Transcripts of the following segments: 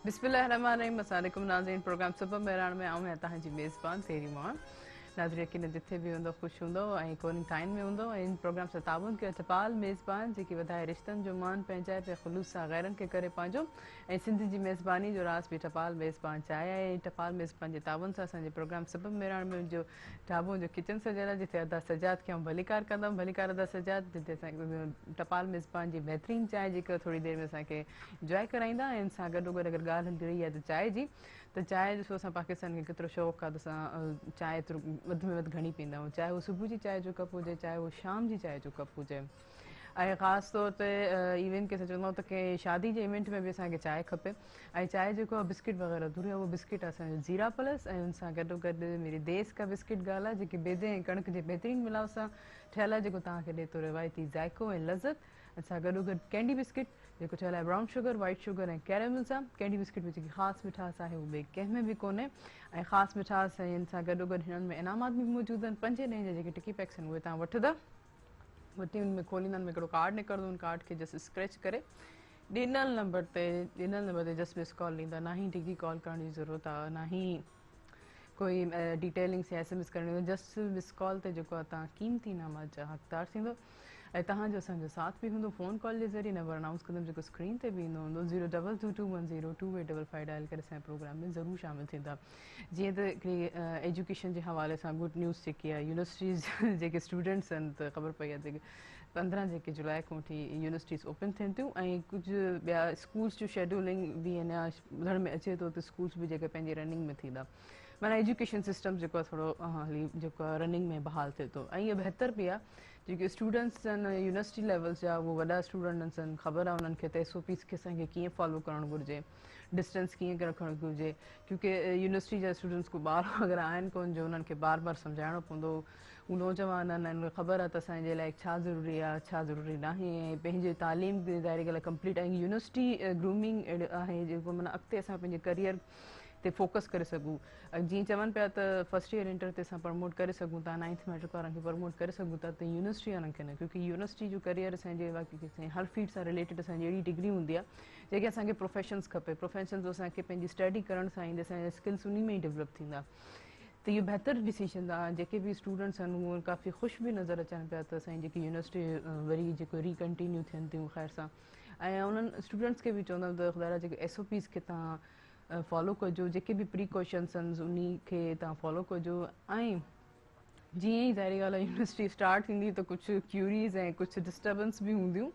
بسم الله الرحمٰن الرحيم السلام عليڪم ناظرين پروگرام صبح مهراڻ ۾ آئون آهيان توهان جي ميزبان تيري مان ناظرين يقينن جٿي به هوندو خوش هوندو ۽ ڪوارنٽائن ۾ هوندو ۽ ان پروگرام سان تعاون ڪيو ٽپال ميزبان جيڪي وڌائي رشتن جو مان پنهنجائپ ۽ خلوص سان غيرن کي ڪري پنهنجو ۽ سنڌ جي ميزباني جو راز به ٽپال ميزبان چانهه آهي ۽ ٽپال ميزبان جي تعاون سان اسان جي پروگرام صبح مهراڻ ۾ جو ڍاٻو جو ڪچن سجيل آهي جتي ادا سجاد کي آئون ڀليڪار ڪندم ڀليڪار ادا سجاد جتي اسان ٽپال ميزبان جي بهترين چانهه جيڪا ٿوري دير ۾ اسان کي انجواء ڪرائيندا ۽ ان سان گڏو گڏ اگر ڳالهه هلي رهي آهي ته چانهه جي ته چانهه ڏسو اسان پاڪستان کي ڪيترو شوق آهي ته اسان چانهه ايترو وڌ ۾ وڌ گهڻي پيئندا آهيون چاهي هو صبح جي چانهه جو ڪپ هجي چاهي هو شام جي چانهه جو ڪپ هجي ۽ خاص طور تي ايون ڪي اسان چوندا آهيون ته ڪنهن شادي جي ايونٽ ۾ به اسان کي چانهه کپي ۽ چانهه جيڪو آهي بسڪٽ وغيره اڌوري آهي اهو بسڪٽ آهي اسان جو زيرا پلس ۽ ان سان گڏو گڏ ميري ديس ڪا بسڪٽ گالا جيڪي بيدي ۽ ڪڻڪ جي بهترين ملاء سان ٺهيل آهي جيڪو توهان کي ڏئي ٿو روايتي ذائقو ۽ لذت ان سان گڏو گڏ ڪينڊي بسڪٽ جيڪو ٺهيل آهي brown sugar white sugar ۽ caramel سان ڪينڊي بسڪٽ ۾ جيڪي خاص مٺاس آهي اهو ٻئي ڪنهن ۾ به ڪونهي ۽ خاص مٺاس ۽ ان سان گڏو گڏ هنن ۾ انعامات به موجود آهن پنجين ڏهين جا جيڪي ٽڪي پيڪس آهن اهي توهان وٺندا وٺي ان ۾ کوليندا ان ۾ هڪڙو ڪارڊ نڪرندو ان ڪارڊ کي جسٽ اسڪريچ ڪري ڏنل نمبر تي ڏنل نمبر تي جسٽ مس ڪال ڏيندا نه ئي ڊگهي ڪال ڪرڻ جي ضرورت آ نه ئي ڪوئي ڊيٽيلنگس يا ايس ايم ايس ڪرڻي جسٽ مس ڪال تي جيڪو آ توهان قيمتي انعامات جا حقدار ٿيندو ۽ توهان جو اسان جو ساٿ به هوندو فون ڪال جي ذريعي نمبر انائونس ڪندم جيڪو اسڪرين تي به ايندو هوندو zero double two two one zero two eight double five dial ڪري اسان جي پروگرام ۾ ضرور شامل ٿيندا جيئن ته هڪڙي ايجوڪيشن جي حوالي سان گڊ نيوز جيڪي آهي يونيورسٽيز جيڪي اسٽوڊنٽس آهن ته خبر پئي آهي جيڪي 15 جيڪي جولاء کان وٺي يونيورسٽيز اوپن ٿين ٿيون ۽ ڪجهه ٻيا اسڪولس جو شيڊولنگ به اڃا ٻڌڻ ۾ اچي ٿو ته اسڪولس به جيڪي پنهنجي رننگ ۾ ٿيندا معنيٰ ايجوڪيشن سسٽم جيڪو آهي ٿورو هلي جيڪو آهي رننگ ۾ بحال ٿئي ٿو ۽ اهو بهتر به آهي جيڪي اسٽوڊنٽس آهن يونيورسٽي ليولس جا اهو وڏا اسٽوڊنٽس آهن خبر آهي انهن کي ته ايس او پيز کي اسان کي ڪيئن فالو ڪرڻ گهرجي ڊسٽنس ڪيئن رکڻ گهرجي ڪيونڪه يونيورسٽي جا اسٽوڊنٽس ڪو ٻار وغيره آهن ڪون جو انهن کي بار بار سمجهائڻو پوندو هو نوجوان آهن انهن کي خبر آهي ته اسان جي لاء ڇا ضروري آهي ڇا ضروري ناهي ۽ پنهنجي تعليم به ظاهري ڳالهه آهي ڪمپليٽ ۽ يونيورسٽي گرومنگ اهڙو آهي جيڪو معنيٰ اڳتي اسان پنهنجي ڪريئر تي فوڪس ڪري سگهون جيئن چون پيا ته فرسٽ ايئر انٽر تي اسان پروموٽ ڪري سگهون ٿا نائنٿ ميٽرڪ وارن کي پروموٽ ڪري سگهون ٿا ته يونيورسٽي وارن کي نه ڪيونڪه يونيورسٽي جو ڪريئر اسان جي باقي هر فيلڊ سان رليٽيڊ اسان جي اهڙي ڊگري هوندي آهي جيڪي اسان کي پروفيشنز کپي پروفيشنز اسان کي پنهنجي اسٽڊي ڪرڻ سان ايندي اسان جا اسڪلز انهي ۾ ئي ڊولپ ٿيندا ته اهو بهتر ڊسيشن آهي جيڪي به اسٽوڊنٽس آهن اهي ڪافي خوش به نظر اچن پيا ته اسان جي جيڪي يونيورسٽي وري جيڪو ري ڪنٽينيو ٿين ٿيون خير سان ۽ انهن اسٽوڊنٽس کي به چوندم ته خدا را جيڪي ايس او پيز کي توهان فالو ڪجو جيڪي به پريڪاشنس آهن انهي کي توهان فالو ڪجو ۽ جيئن ئي ظاهري ڳالهه آهي يونيورسٽي اسٽارٽ ٿيندي ته ڪجهه ڪيوريز ۽ ڪجهه ڊسٽربنس به هونديون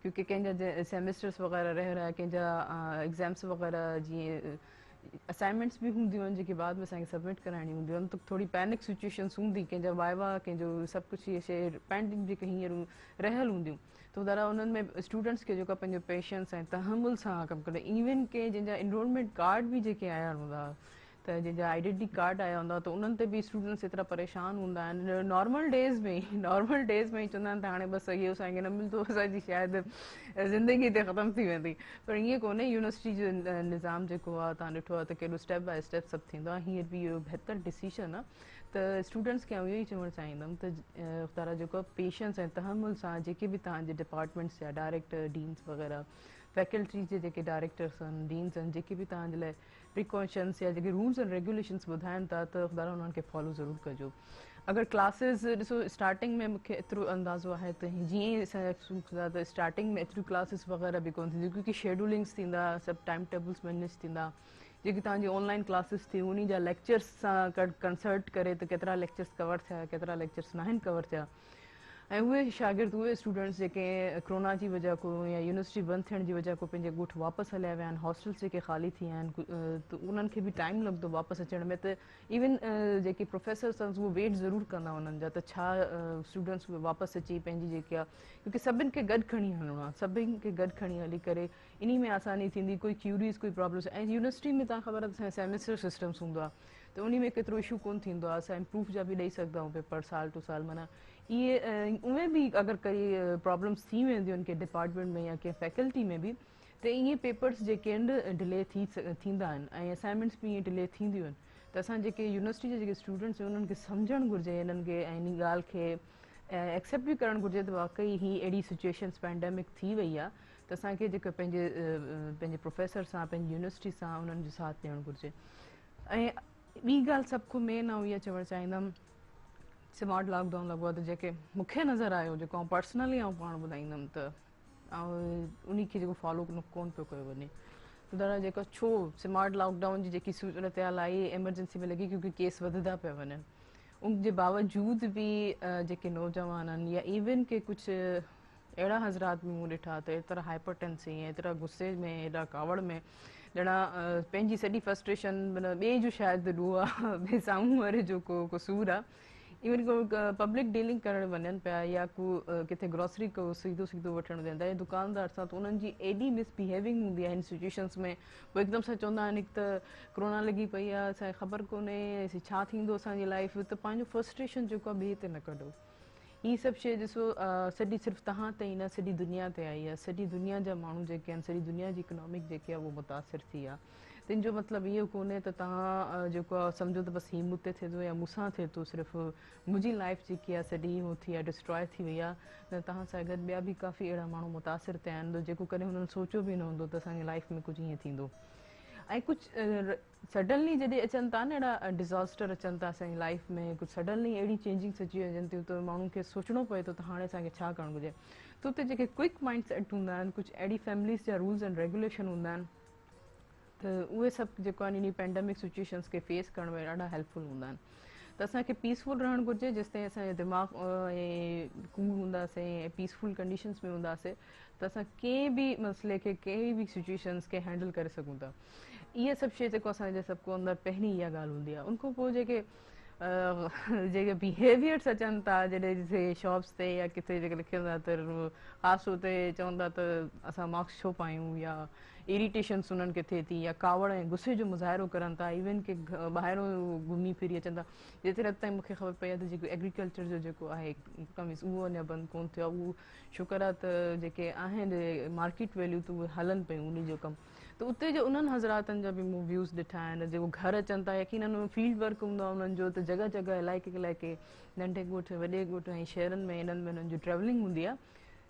ڪيونڪه ڪنهن جا سيمسٽرس وغيره رهي رهيا ڪنهن جا ايگزامس وغيره جيئن اسائنمينٽس به هونديون آهن جيڪي بعد ۾ اسان کي سبمٽ ڪرائڻيون هونديون آهن ته ٿوري پينڪ سچويشنس هوندي ڪنهن جا وائوا ڪنهن جو سڀ ڪجهه اهي شيء پينڊنگ جيڪي هينئر رهيل هونديون ته دارا انهن ۾ اسٽوڊنٽس کي جيڪو پنهنجو پيشنس ۽ تحمل سان ڪم ڪرڻو ايون ڪي جن جا انرولمينٽ ڪارڊ به جيڪي آيا هوندا ته جن جا آئيڊنٽي ڪارڊ آيا هوندا ته انهن تي به اسٽوڊنٽس ايترا پريشان هوندا آهن نارمل ڊيز ۾ نارمل ڊيز ۾ ئي چوندا آهن ته هاڻي بس اهو اسان کي نه ملندو اسان جي شايد زندگي هتي ختم ٿي ويندي پر ائين ڪونهي يونيورسٽي جو نظام جيڪو آهي توهان ڏٺو آهي ته ڪيڏو اسٽيپ باء اسٽيپ سڀ ٿيندو آهي هينئر به اهو بهتر ڊسيشن آهي ته اسٽوڊنٽس کي آئون اهو ئي چوڻ چاهيندم ته خدارا جيڪو پيشنس ۽ تحمل سان جيڪي به توهان جي ڊپارٽمينٽس جا ڊائريڪٽر ڊينس وغيره فيڪلٽيز جي جيڪي ڊائريڪٽرس آهن ڊينس آهن جيڪي به توهان جي لاء پريڪاشنس يا جيڪي رولز اينڊ ريگيوليشنس ٻڌائن ٿا ته خدارا انهن کي فالو ضرور ڪجو اگر ڪلاسز ڏسو اسٽارٽنگ ۾ مونکي ايترو اندازو آهي ته جيئن ئي اسان جا ته اسٽارٽنگ ۾ ايتريون ڪلاسز وغيره به ڪونه ٿينديون ڪيونڪه شيڊولنگس ٿيندا سڀ ٽائيم ٽيبلز مينيج ٿيندا جيڪي توهان جي آن لائن ڪلاسز ٿيون انهي جا ليڪچرس سان ڪنسلٽ ڪري ته ڪيترا ليڪچرس ڪور ٿيا ڪيترا ليڪچرس ناهن ڪور ٿيا ۽ اهي شاگرد اهي اسٽوڊنٽس جيڪي ڪرونا جي وجه کان يا يونيورسٽي بند ٿيڻ جي وجه کان پنهنجي ڳوٺ واپس هليا ويا آهن هاسٽلس جيڪي خالي ٿي ويا آهن ته انهن کي به ٽائيم لڳندو واپس اچڻ ۾ ته ايون جيڪي پروفيسرس آهن اهي ويٽ ضرور ڪندا انهن جا ته ڇا اسٽوڊنٽس اهي واپس اچي پنهنجي جيڪي آهي ڪيونڪه سڀن کي گڏ کڻي هلڻو آهي سڀن کي گڏ کڻي هلي ڪري انهي ۾ آساني ٿيندي ڪوئي ڪيوريز ڪوئي پرابلمس ۽ يونيورسٽي ۾ تان خبر آهي سيمسٽر سسٽمس هوندو آهي ته انهي ۾ ڪيترو اشو ڪونه ٿيندو آهي اسان امپروف جا به ڏئي سگهندا آهيون پيپر سال ٽو سال معنيٰ اهي اهي به اگر ڪئي پرابلمس ٿي وينديون آهن ڪنهن ڊپارٽمينٽ ۾ يا ڪنهن فيڪلٽي ۾ به ته اهي پيپرس جيڪي آهن ڊلي ٿي ٿيندا آهن ۽ اسائنمينٽس به ائين ڊلي ٿينديون آهن ته اسان جيڪي يونيورسٽي جا جيڪي اسٽوڊنٽس آهن انهن کي سمجهڻ گهرجي انهن کي ۽ انهي ڳالهه کي ايڪسيپٽ به ڪرڻ گهرجي ته واقعي هي اهڙي سچويشنس پينڊيمڪ ٿي وئي آهي. ته اسان کي جيڪو پنهنجي پنهنجي پروفيسر سان پنهنجي يونيورسٽي سان انهن جو ساٿ ڏيڻ گهرجي. ۽ ٻي ڳالهه سڀ کان مين آئون اها چوڻ چاهيندم، سمارٽ لاڪ ڊائون لڳو آهي ته جيڪي مون کي نظر آيو، جيڪو آئون پرسنلي آئون پاڻ ٻڌائيندم ته آئون انهي کي جيڪو فالو ڪون پيو ڪيو وڃي. دادا جيڪو ڇو سمارٽ لاڪ ڊائون جي جيڪي صورتحال آئي ايمرجنسي ۾ لڳي، ڪيونڪه ڪيس وڌندا پيا وڃن، ان جي باوجود به جيڪي نوجوان آهن يا ايون ڪي ڪجهه اهڙا حضرات به مون ڏٺا ته ايترا هائپر ٽينسي ۽ ايترا غصي ۾ ايڏا ڪاوڙ ۾ ڄڻا پنهنجي سڄي فرسٽريشن معنيٰ ٻئي جو شايد ڏوهه آهي، ٻئي سامهون واري جو ڪو قصور آهي. ايون ڪو پبلڪ ڊيلنگ ڪرڻ وڃن پيا يا ڪو ڪٿي گروسري ڪو سيڌو سيڌو وٺڻ ويندا يا دڪاندار سان، ته انهن جي ايڏي مس بيهيونگ هوندي آهي هن سچويشنس ۾. پوء هڪدم سان چوندا آهن هڪ ته ڪرونا لڳي پئي آهي، اسان کي خبر ڪونهي ڇا ٿيندو اسان جي لائف. ته پنهنجو فرسٽريشن جيڪو آهي ٻئي تي نه ڪڍو. هي سڀ شيء ڏسو سڄي صرف توهان تي ئي نه، سڄي دنيا تي آئي آهي. سڄي دنيا جا ماڻهو جيڪي آهن، سڄي دنيا جي اڪنامڪ جيڪي آهي اهو متاثر ٿي آهي. تنهن جو مطلب اهو ڪونهي ته توهان جيڪو آهي سمجهو ته بس هي مون تي ٿئي ٿو يا مون سان ٿئي ٿو، صرف منهنجي لائف جيڪي آهي سڄي هو ٿي آهي، ڊسٽرائي ٿي وئي آهي. نه، توهان سان گڏ ٻيا به ڪافي اهڙا ماڻهو متاثر ٿيا آهن جيڪو ڪڏهن هنن سوچيو به نه هوندو ته اسان جي لائف ۾ ڪجهه ائين ٿيندو. ۽ ڪجهه سڊنلي جڏهن اچن ٿا نه اهڙا ڊزاسٽر اچن ٿا اسان جي لائف ۾، ڪجهه سڊنلي اهڙي چينجنگس اچي وڃن ٿيون ته ماڻهن کي سوچڻو پوي ٿو ته هاڻي اسان کي ڇا ڪرڻ گهرجي. ته اتي جيڪي ڪوئڪ مائنڊ سيٽ هوندا آهن، ڪجهه اهڙي فيمليز جا رولز اينڊ ريگوليشن هوندا آهن ته اهي سڀ جيڪو آهن انهي پينڊمڪ سچويشنس کي فيس ڪرڻ ۾ ڏاڍا هيلپ فل هوندا آهن. ته اسان کي پيسفل رهڻ گهرجي جيستائين اسان جو دماغ ۽ ڪول هونداسين ۽ پيسفل ڪنڊيشنس ۾ هونداسين ته اسان ڪنهن به مسئلي کي، ڪنهن به سچويشنس کي هينڊل ڪري سگهون ٿا. اها سڀ شيء جيڪو اسان جي سڀ کان اندر پهرين اها ڳالهه هوندي آهي. ان کان پوء جيڪي بيهيويئرس اچن ٿا، جڏهن جتي شاپس تي يا ڪٿي جيڪي لکيل هوندا ته خاص طور تي چون ٿا ته اسان ماسڪ ڇو پايون، يا اريٽيشنس انهن کي ٿئي ٿي يا ڪاوڙ ۽ غصي جو مظاهرو ڪرن ٿا، ايون ڪي ٻاهرون گهمي ڦري اچن ٿا. جيتري حد تائين مون کي خبر پئي آهي ته جيڪو ايگريڪلچر جو جيڪو آهي ڪم اهو اڃا بند ڪونه ٿيو آهي. اهو شڪر آهي ته جيڪي آهن مارڪيٽ ويليو ته اهي هلن پيون انهي جو ڪم. ته اتي جو انهن حضراتن جا به مون ويوز ڏٺا آهن جيڪو گهر اچن ٿا، يقينن فيلڊ ورڪ هوندو آهي انهن جو ته جڳهه جڳهه علائقي علائقي ننڍي ڳوٺ وڏي ڳوٺ ۽ شهرن ۾ انهن ۾ انهن جو ٽريولنگ هوندي آهي.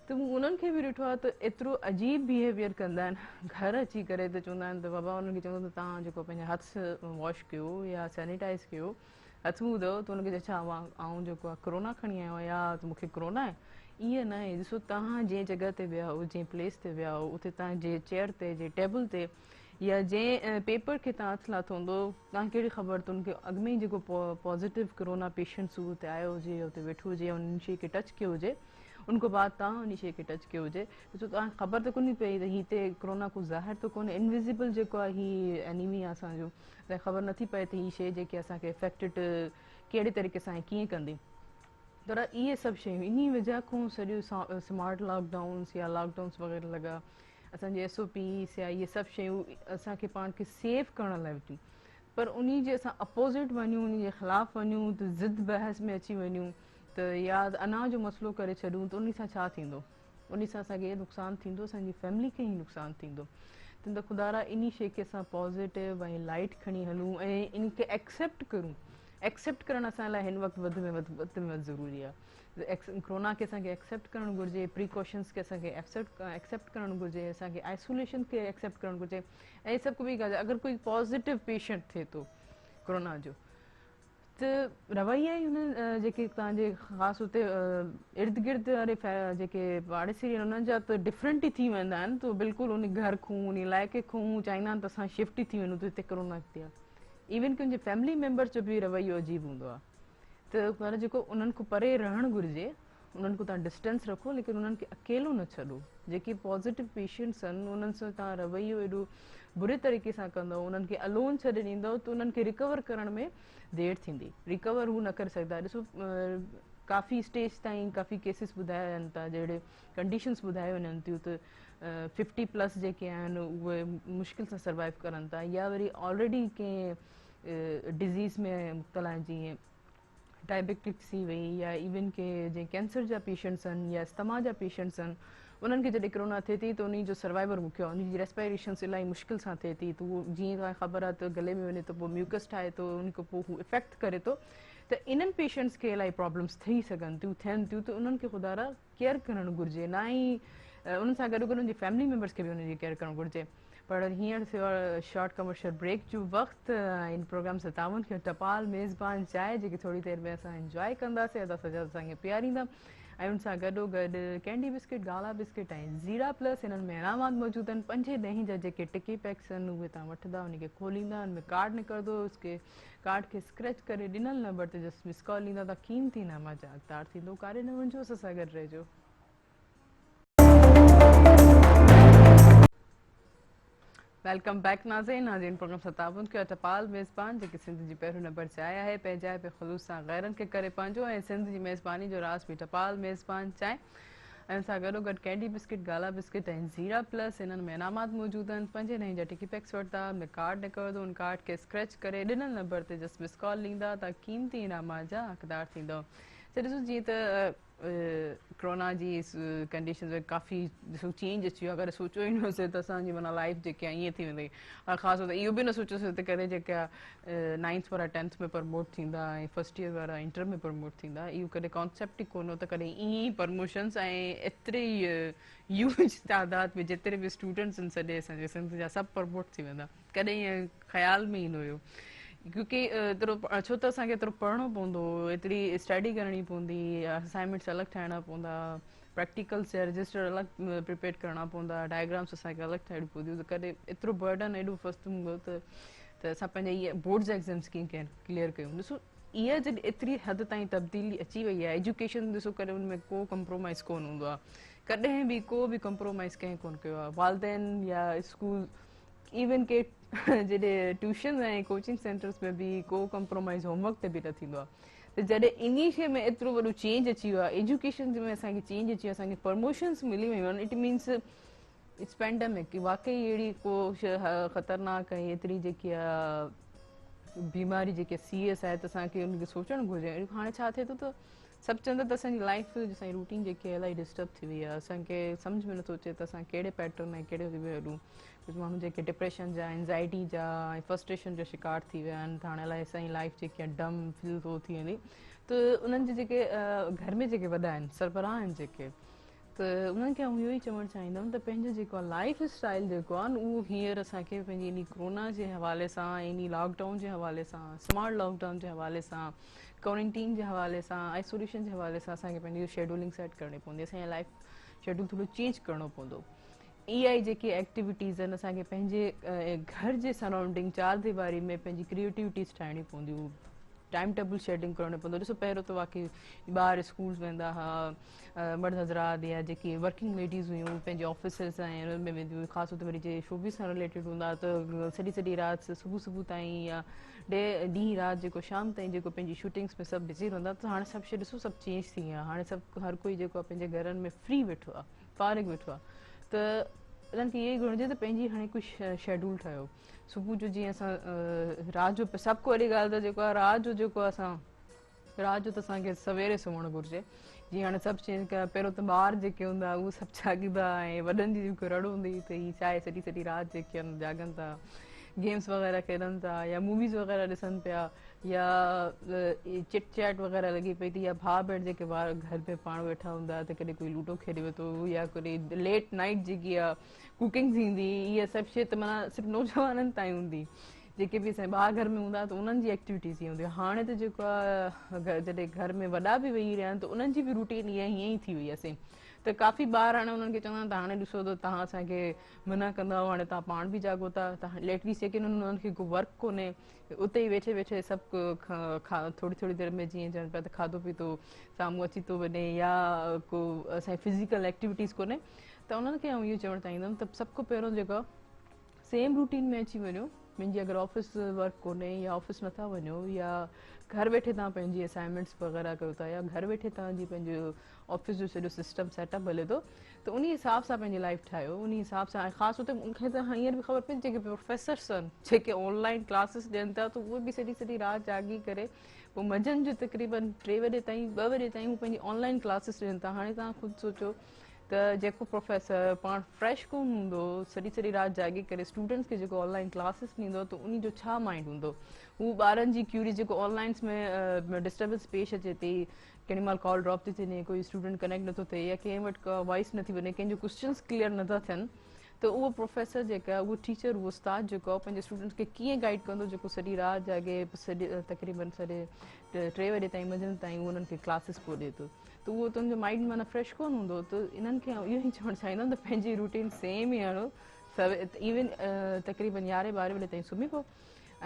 ته مون انهن کي به ڏٺو آهي ته ايترو عجيب بيهيويئر ڪندا آهن گهر اچي ڪري ته چوندا آهن ته بابا انهن کي چوندو ته توهان جيڪو پنهنجا هٿ واش ڪيو يا سينيٽائز ڪيو، هٿ منهن ڌوئو، ته انهن کي چئي ڇا آئون جيڪو آهي ڪرونا کڻي آيو آهيان يا ته مون کي ڪرونا آهي؟ ائين نه آهي. ڏسو توهان جنهن جڳهه تي ويا آهيو، جنهن پليس تي ويا آهيو، اتي توهان جنهن چيئر تي، جنهن ٽيبل تي يا جنهن پيپر کي توهان هٿ لاٿو هوندو، توهان کي ڪهڙي خبر ته ان کي اڳ ۾ ئي جيڪو پازيٽو ڪرونا پيشنٽس هو اتي آيو هجي يا اتي ويٺو هجي يا ان شيء کي ٽچ ڪيو هجي، ان کان بعد توهان ان شيء کي ٽچ ڪيو هجي. ڏسو توهان کي خبر ته ڪونهي پئي ته هتي ڪرونا ڪو ظاهر ته ڪونهي، انويزيبل جيڪو آهي هي اينيمي آهي اسان جو، اسان کي خبر نٿي پئي ته هي شيء جيڪي اسان کي افيڪٽيڊ ڪهڙي طريقي سان ۽ ڪيئن ڪندي. پر اهي سڀ شيون انهي وجهه کان سڄو سمارٽ لاڪ ڊائونس يا لاڪ ڊائونس وغيره لڳا، اسان جي ايس او پيز يا اهي سڀ شيون اسان کي پاڻ کي سيف ڪرڻ لاء ٿيون، پر انهي جي اسان اپوزٽ وڃون، انهي جي خلاف وڃون ته ضد بحث ۾ اچي وڃون ته يا انا جو مسئلو ڪري ڇڏون ته انهي سان ڇا ٿيندو؟ انهي سان اسان کي نقصان ٿيندو، اسان جي فيملي کي ئي نقصان ٿيندو. ته خدارا انهي شيء کي اسان پازيٽو ۽ لائيٽ کڻي هلون ۽ ان کي ايڪسيپٽ ڪرون. ايڪسيپٽ ڪرڻ اسان لاء هن وقت وڌ ۾ وڌ وڌ ۾ وڌ ضروري آهي. ڪرونا کي اسان کي ايڪسيپٽ ڪرڻ گهرجي، پريڪاشنس کي اسان کي ايڪسيپٽ ڪرڻ گهرجي، اسان کي آئسوليشن کي ايڪسيپٽ ڪرڻ گهرجي. ۽ سڀ کان ٻي ڳالهه، اگر ڪوئي پازيٽو پيشنٽ ٿئي ٿو ڪرونا جو ته رويا ئي هن جيڪي توهان جي خاص اتي ارد گرد واري جيڪي پاڙيسري آهن انهن جا ته ڊفرنٽ ئي ٿي ويندا آهن. ته بلڪل ان گهر کان ان علائقي کان چاهيندا آهن ته اسان شفٽ ئي ٿي وڃون ته هتي ڪرونا ٿي آهي. ايون ڪي ان جي فيملي ميمبرس جو به رويو عجيب هوندو آهي. ته پر جيڪو انهن کان پري رهڻ گهرجي، انهن کان توهان ڊسٽنس رکو، ليڪن انهن کي اڪيلو نه ڇڏو. جيڪي پازيٽو پيشنٽس آهن انهن سان توهان رويو ايڏو بري طريقي سان ڪندؤ، انهن کي الون ڇڏي ڏيندؤ ته انهن کي ريڪور ڪرڻ ۾ دير ٿيندي، ريڪور هو نه ڪري سگهندا. ڏسو ڪافي اسٽيج تائين ڪافي ڪيسز ٻڌايا وڃن ٿا، جهڙي ڪنڊيشنس ٻڌايون وڃن ٿيون ته 50 پلس جيڪي آهن اهي مشڪل سان سروائيو ڪرن ٿا، يا وري آلريڊي ڪنهن ڊزيز ۾ مبتلا آهن جيئن ڊائبيٽڪس ٿي وئي يا ايون ڪي جيئن ڪينسر جا پيشنٽس آهن يا استما جا پيشنٽس آهن، انهن کي جڏهن ڪرونا ٿئي ٿي ته انهي جو سروائيور مکيو آهي، انهي جي ريسپائريشنس الاهي مشڪل سان ٿئي ٿي ته اهو جيئن توهان کي خبر آهي ته گلي ۾ وڃي ته پوء ميوڪس ٺاهي ٿو، ان کان پوء هو افيڪٽ ڪري ٿو ته انهن پيشنٽس کي الاهي پرابلمس ٿي سگهن ٿيون، ٿين ٿيون، ته انهن کي خدارا ڪيئر ڪرڻ گهرجي، نه ئي انهن سان گڏو گڏ ان جي فيملي ميمبرس کي به ان جي ڪيئر ڪرڻ گهرجي. پر هينئر ٿيو آهي شارٽ ڪمرشل بريڪ جو وقت ۽ ان پروگرام سان تعاون ڪيو ٽپال ميزبان چانهه جيڪي ٿوري دير ۾ اسان انجواء ڪنداسين ادا سجاد اسان کي پياريندا ۽ ان سان گڏو گڏ ڪينڊي بسڪٽ گالا بسڪٽ ۽ زيرا پلس انهن ۾ انعامات موجود آهن پنجين ڏهين جا جيڪي ٽڪي پيڪس آهن اهي توهان وٺندا ان کي کوليندا ان ۾ ڪارڊ نڪرندو اس کي ڪارڊ کي اسڪريچ ڪري ڏنل نمبر تي جسٽ مس ڪال ڏيندا ته قيمتي انعامات جا حقدار ٿيندو ڪاڏي نه وڃجو اسان سان گڏ رهجو. Welcome back ناظرين ناظرين پروگرام سان تعاون ڪيو ٽپال ميزبان جيڪي سنڌ جي پهريون نمبر چانهه آهي پنهنجائي پي خلوص سان غيرن کي ڪري پنهنجو ۽ سنڌ جي ميزباني جو راز به ٽپال ميزبان چانهه ۽ سان گڏو گڏ ڪينڊي بسڪٽ گالا بسڪٽ ۽ زيرا پلس انهن ۾ انعامات موجود آهن پنجين ڏهين جا ٽڪي پيڪس وٺندا ان ۾ ڪارڊ نڪرندو ان ڪارڊ کي اسڪريچ ڪري ڏنل نمبر تي جسٽ مس ڪال ڏيندا ته قيمتي انعامات جا حقدار ٿيندو ڏسو جيئن ته ڪرونا جي ڪنڊيشنز ۾ ڪافي ڏسو چينج اچي ويو اگر سوچيو ئي نه هوسي ته اسان جي معنيٰ لائف جيڪي آهي ائين ٿي ويندي ۽ خاص طور تي اهو به نه سوچيوسي ته ڪڏهن جيڪا نائنٿ وارا ٽينٿ ۾ پرموٽ ٿيندا ۽ فرسٽ ايئر وارا انٽر ۾ پرموٽ ٿيندا اهو ڪڏهن ڪانسيپٽ ئي ڪونه هو ته ڪڏهن ائين ئي پرموشنس ۽ ايتري هيوج تعداد ۾ جيتري به اسٽوڊنٽس آهن سڄي اسان جي سنڌ جا سڀ پرموٽ ٿي ويندا ڪڏهن ائين خيال ۾ ئي نه هيو ڪيونڪه ايترو ڇو ته اسان کي ايترو پڙهڻو پوندو هو ايتري اسٽڊي ڪرڻي پوندي اسائنمينٽس الڳ ٺاهڻا پوندا پريڪٽيڪلس جا رجسٽر الڳ پريپيئر ڪرڻا پوندا ڊائگرامس اسان کي الڳ ٺاهڻيون پونديون ته ڪڏهن ايترو برڊن ايڏو فسٽ هوندو ته ته اسان پنهنجا اهي بورڊ جا ايگزامس ڪيئن ڪليئر ڪيون ڏسو اها جڏهن ايتري حد تائين تبديلي اچي وئي آهي ايجوڪيشن ڏسو ڪڏهن ان ۾ ڪو ڪمپرومائز ڪونه هوندو آهي ڪڏهن به ڪو به ڪمپرومائز ڪنهن ڪونه ڪيو آهي والدين يا اسڪول ايون ڪي جڏهن ٽيوشنز ۽ ڪوچنگ سينٽرز ۾ به ڪو ڪمپرومائز هوم ورڪ تي به نه ٿيندو آهي ته جڏهن انهي شي ۾ ايترو وڏو چينج اچي ويو آهي ايجوڪيشن ۾ اسان کي چينج اچي ويو اسان کي پرموشنز ملي ويون آهن it means it's pandemic واقعي اهڙي ڪو خطرناڪ ۽ ايتري جيڪي بيماري جيڪي سيريس آهي ته اسان کي ان کي سوچڻ گهرجي هاڻي ڇا ٿئي ٿو ته سڀ چون ٿا ته اسان جي لائيف اسان جي روٽين جيڪي آهي الاهي ڊسٽرب ٿي وئي آهي اسان کي سمجهه ۾ نٿو اچي ته اسان ڪهڙي پيٽرن ۽ ڪهڙي ۾ هلون ڪجهه ماڻهو جيڪي ڊپريشن جا انزائٽي جا ۽ فرسٽريشن جو شڪار ٿي ويا آهن ته هاڻي الاهي اسان جي لائيف جيڪي آهي ڊم فيل ٿو ٿي ويندي ته انهن جي جيڪي گهر ۾ جيڪي وڏا آهن سربراهه آهن جيڪي ته انهن کي آئون اهو ئي چوڻ چاهيندم ته پنهنجو جيڪو آهي لائيف اسٽائيل جيڪو آهي اهو هينئر اسان کي پنهنجي انهي ڪرونا جي حوالي سان ۽ انهي لاڪ ڊائون جي حوالي سان سمارٽ لاڪ ڊائون جي حوالي سان ڪورنٽين جي حوالي سان آئسوليشن جي حوالي سان اسان کي پنهنجي شيڊولنگ سيٽ ڪرڻي پوندي اسان جي لائيف شيڊول ٿورو چينج ڪرڻو پوندو اي آئي جيڪي ايڪٽيوٽيز آهن اسان کي پنهنجي گهر جي سرائونڊنگ چار ديواري ۾ پنهنجي ڪريئيٽوٽيز ٺاهڻي پونديون ٽائيم ٽيبل شيڊنگ ڪرڻو پوندو ڏسو پهريون ته واقعي ٻار اسڪول ويندا ها مرد حضرات يا جيڪي ورڪنگ ليڊيز هيون پنهنجي آفيسز ۽ انهن ۾ وينديون هيون خاص طور تي وري جي شعبي سان رليٽيڊ هوندا ته سڄي سڄي رات صبح صبح تائين يا ڏينهن رات جيڪو شام تائين جيڪو پنهنجي شوٽنگس ۾ سڀ بزي رهندا ته هاڻي سڀ شي ڏسو سڀ چينج ٿي وئي آهي هاڻي سڀ هر ڪوئي جيڪو پنهنجي گهرن ۾ فري ويٺو آهي فارغ ويٺو آهي ته انهن کي اهو ئي گهرجي ته پنهنجي هاڻي ڪجهه شيڊول ٺاهيو صبح جو جيئن اسان رات جو سڀ کان وڏي ڳالهه ته جيڪو آهي رات جو جيڪو اسان رات جو ته اسان کي سويري سمهڻ گهرجي جيئن هاڻي سڀ چينج ڪيا پهريون ته ٻار جيڪي هوندا اهي سڀ جاڳندا ۽ وڏن جي جيڪو رڙ هوندي ته هي ڇا آهي سڄي سڄي رات جيڪي آهن جاڳن ٿا گيمز وغيره کيڏن ٿا يا موويز وغيره ڏسن پيا يا چٽ چيٽ وغيره لڳي پئي ٿي يا ڀاء ڀيڻ جيڪي ٻار گهر ۾ پاڻ ويٺا هوندا ته ڪڏهن ڪوئي لوڊو کيڏي ويٺو يا ڪڏهن ليٽ نائيٽ جيڪي آهي ڪوڪنگ ٿيندي اها سڀ شيء ته معنيٰ صرف نوجوانن تائين هوندي جيڪي به اسان ٻار گهر ۾ هوندا ته انهن جي ايڪٽيوٽيز اها هوندي هاڻي ته جيڪو آهي جڏهن گهر ۾ وڏا به ويهي رهيا آهن ته انهن جي به روٽين اها هيئن ئي ٿي وئي آهي سيم ته ڪافي ٻار هاڻي انهن کي چوندا آهن ته هاڻي ڏسو ته توهان اسان کي منع ڪندا هئو هاڻي توهان پاڻ به جاڳو ٿا ته ليٽ وي سي انهن کي ڪو ورڪ ڪونهي اتي ئي ويٺي ويٺي سڀ ٿوري ٿوري دير ۾ جيئن چون پيا ته کاڌو پيتو سامهون اچي ٿو وڃي يا ڪو اسان جي فزيڪل ايڪٽيوٽيز ڪونهي ته انهن کي آئون اهو چوڻ چاهيندم ته سڀ کان پهريون جيڪو سيم روٽين ۾ اچي وڃو منهنجي اگر آفيس ورڪ ڪونهي يا آفيس نٿا وڃو يا گهر ويٺي توهان پنهنجي اسائنمينٽس وغيره ڪيو ٿا يا گهر ويٺي توهان جي پنهنجو آفيس جو سڄو سسٽم سيٽ اپ هلي ٿو ته انهي حساب سان پنهنجي لائف ٺاهيو انهي حساب سان ۽ خاص طور تي مون کي ته هينئر به خبر پئي جيڪي پروفيسرس آهن جيڪي آن لائن ڪلاسز ڏين ٿا ته اهي به سڄي سڄي رات جاڳي ڪري پوء منجهند جو تقريبن 3 وڄي تائين 2 وڄي تائين هو پنهنجي آن لائن ڪلاسز ڏين ٿا هاڻي توهان خود سوچو ته جيڪو پروفيسر پاڻ فريش ڪونه هوندو سڄي سڄي رات جاڳي ڪري اسٽوڊنٽس کي جيڪو آن لائن ڪلاسز ڏيندو ته انهي جو ڇا مائنڊ هوندو هو ٻارن جي ڪيوري جيڪو آن لائنس ۾ ڊسٽربنس پيش اچي ٿي ڪيڏي مهل ڪال ڊراپ ٿي ٿي وڃي، ڪوئي اسٽوڊنٽ ڪنيڪٽ نٿو ٿئي يا ڪنهن وٽ ڪا وائس نٿي وڃي، ڪنهن جو ڪوسچنس ڪليئر نٿا ٿين ته اهو پروفيسر جيڪا اهو ٽيچر اهو استاد جيڪو آهي پنهنجي اسٽوڊنٽس کي ڪيئن گائيڊ ڪندو جيڪو سڄي رات جاڳي سڄي تقريبن ساڍي ٽي وڄي تائين منجهند تائين اهو انهن کي ڪلاسز پيو ڏئي ٿو ته اهو ته ان جو مائنڊ معنيٰ فريش ڪونه هوندو ته انهن کي آئون اهو ئي چوڻ چاهيندم ته پنهنجي روٽين سيم ئي آڻو ايون تقريبن يارهين ٻارهين وڄي تائين سمهي پئو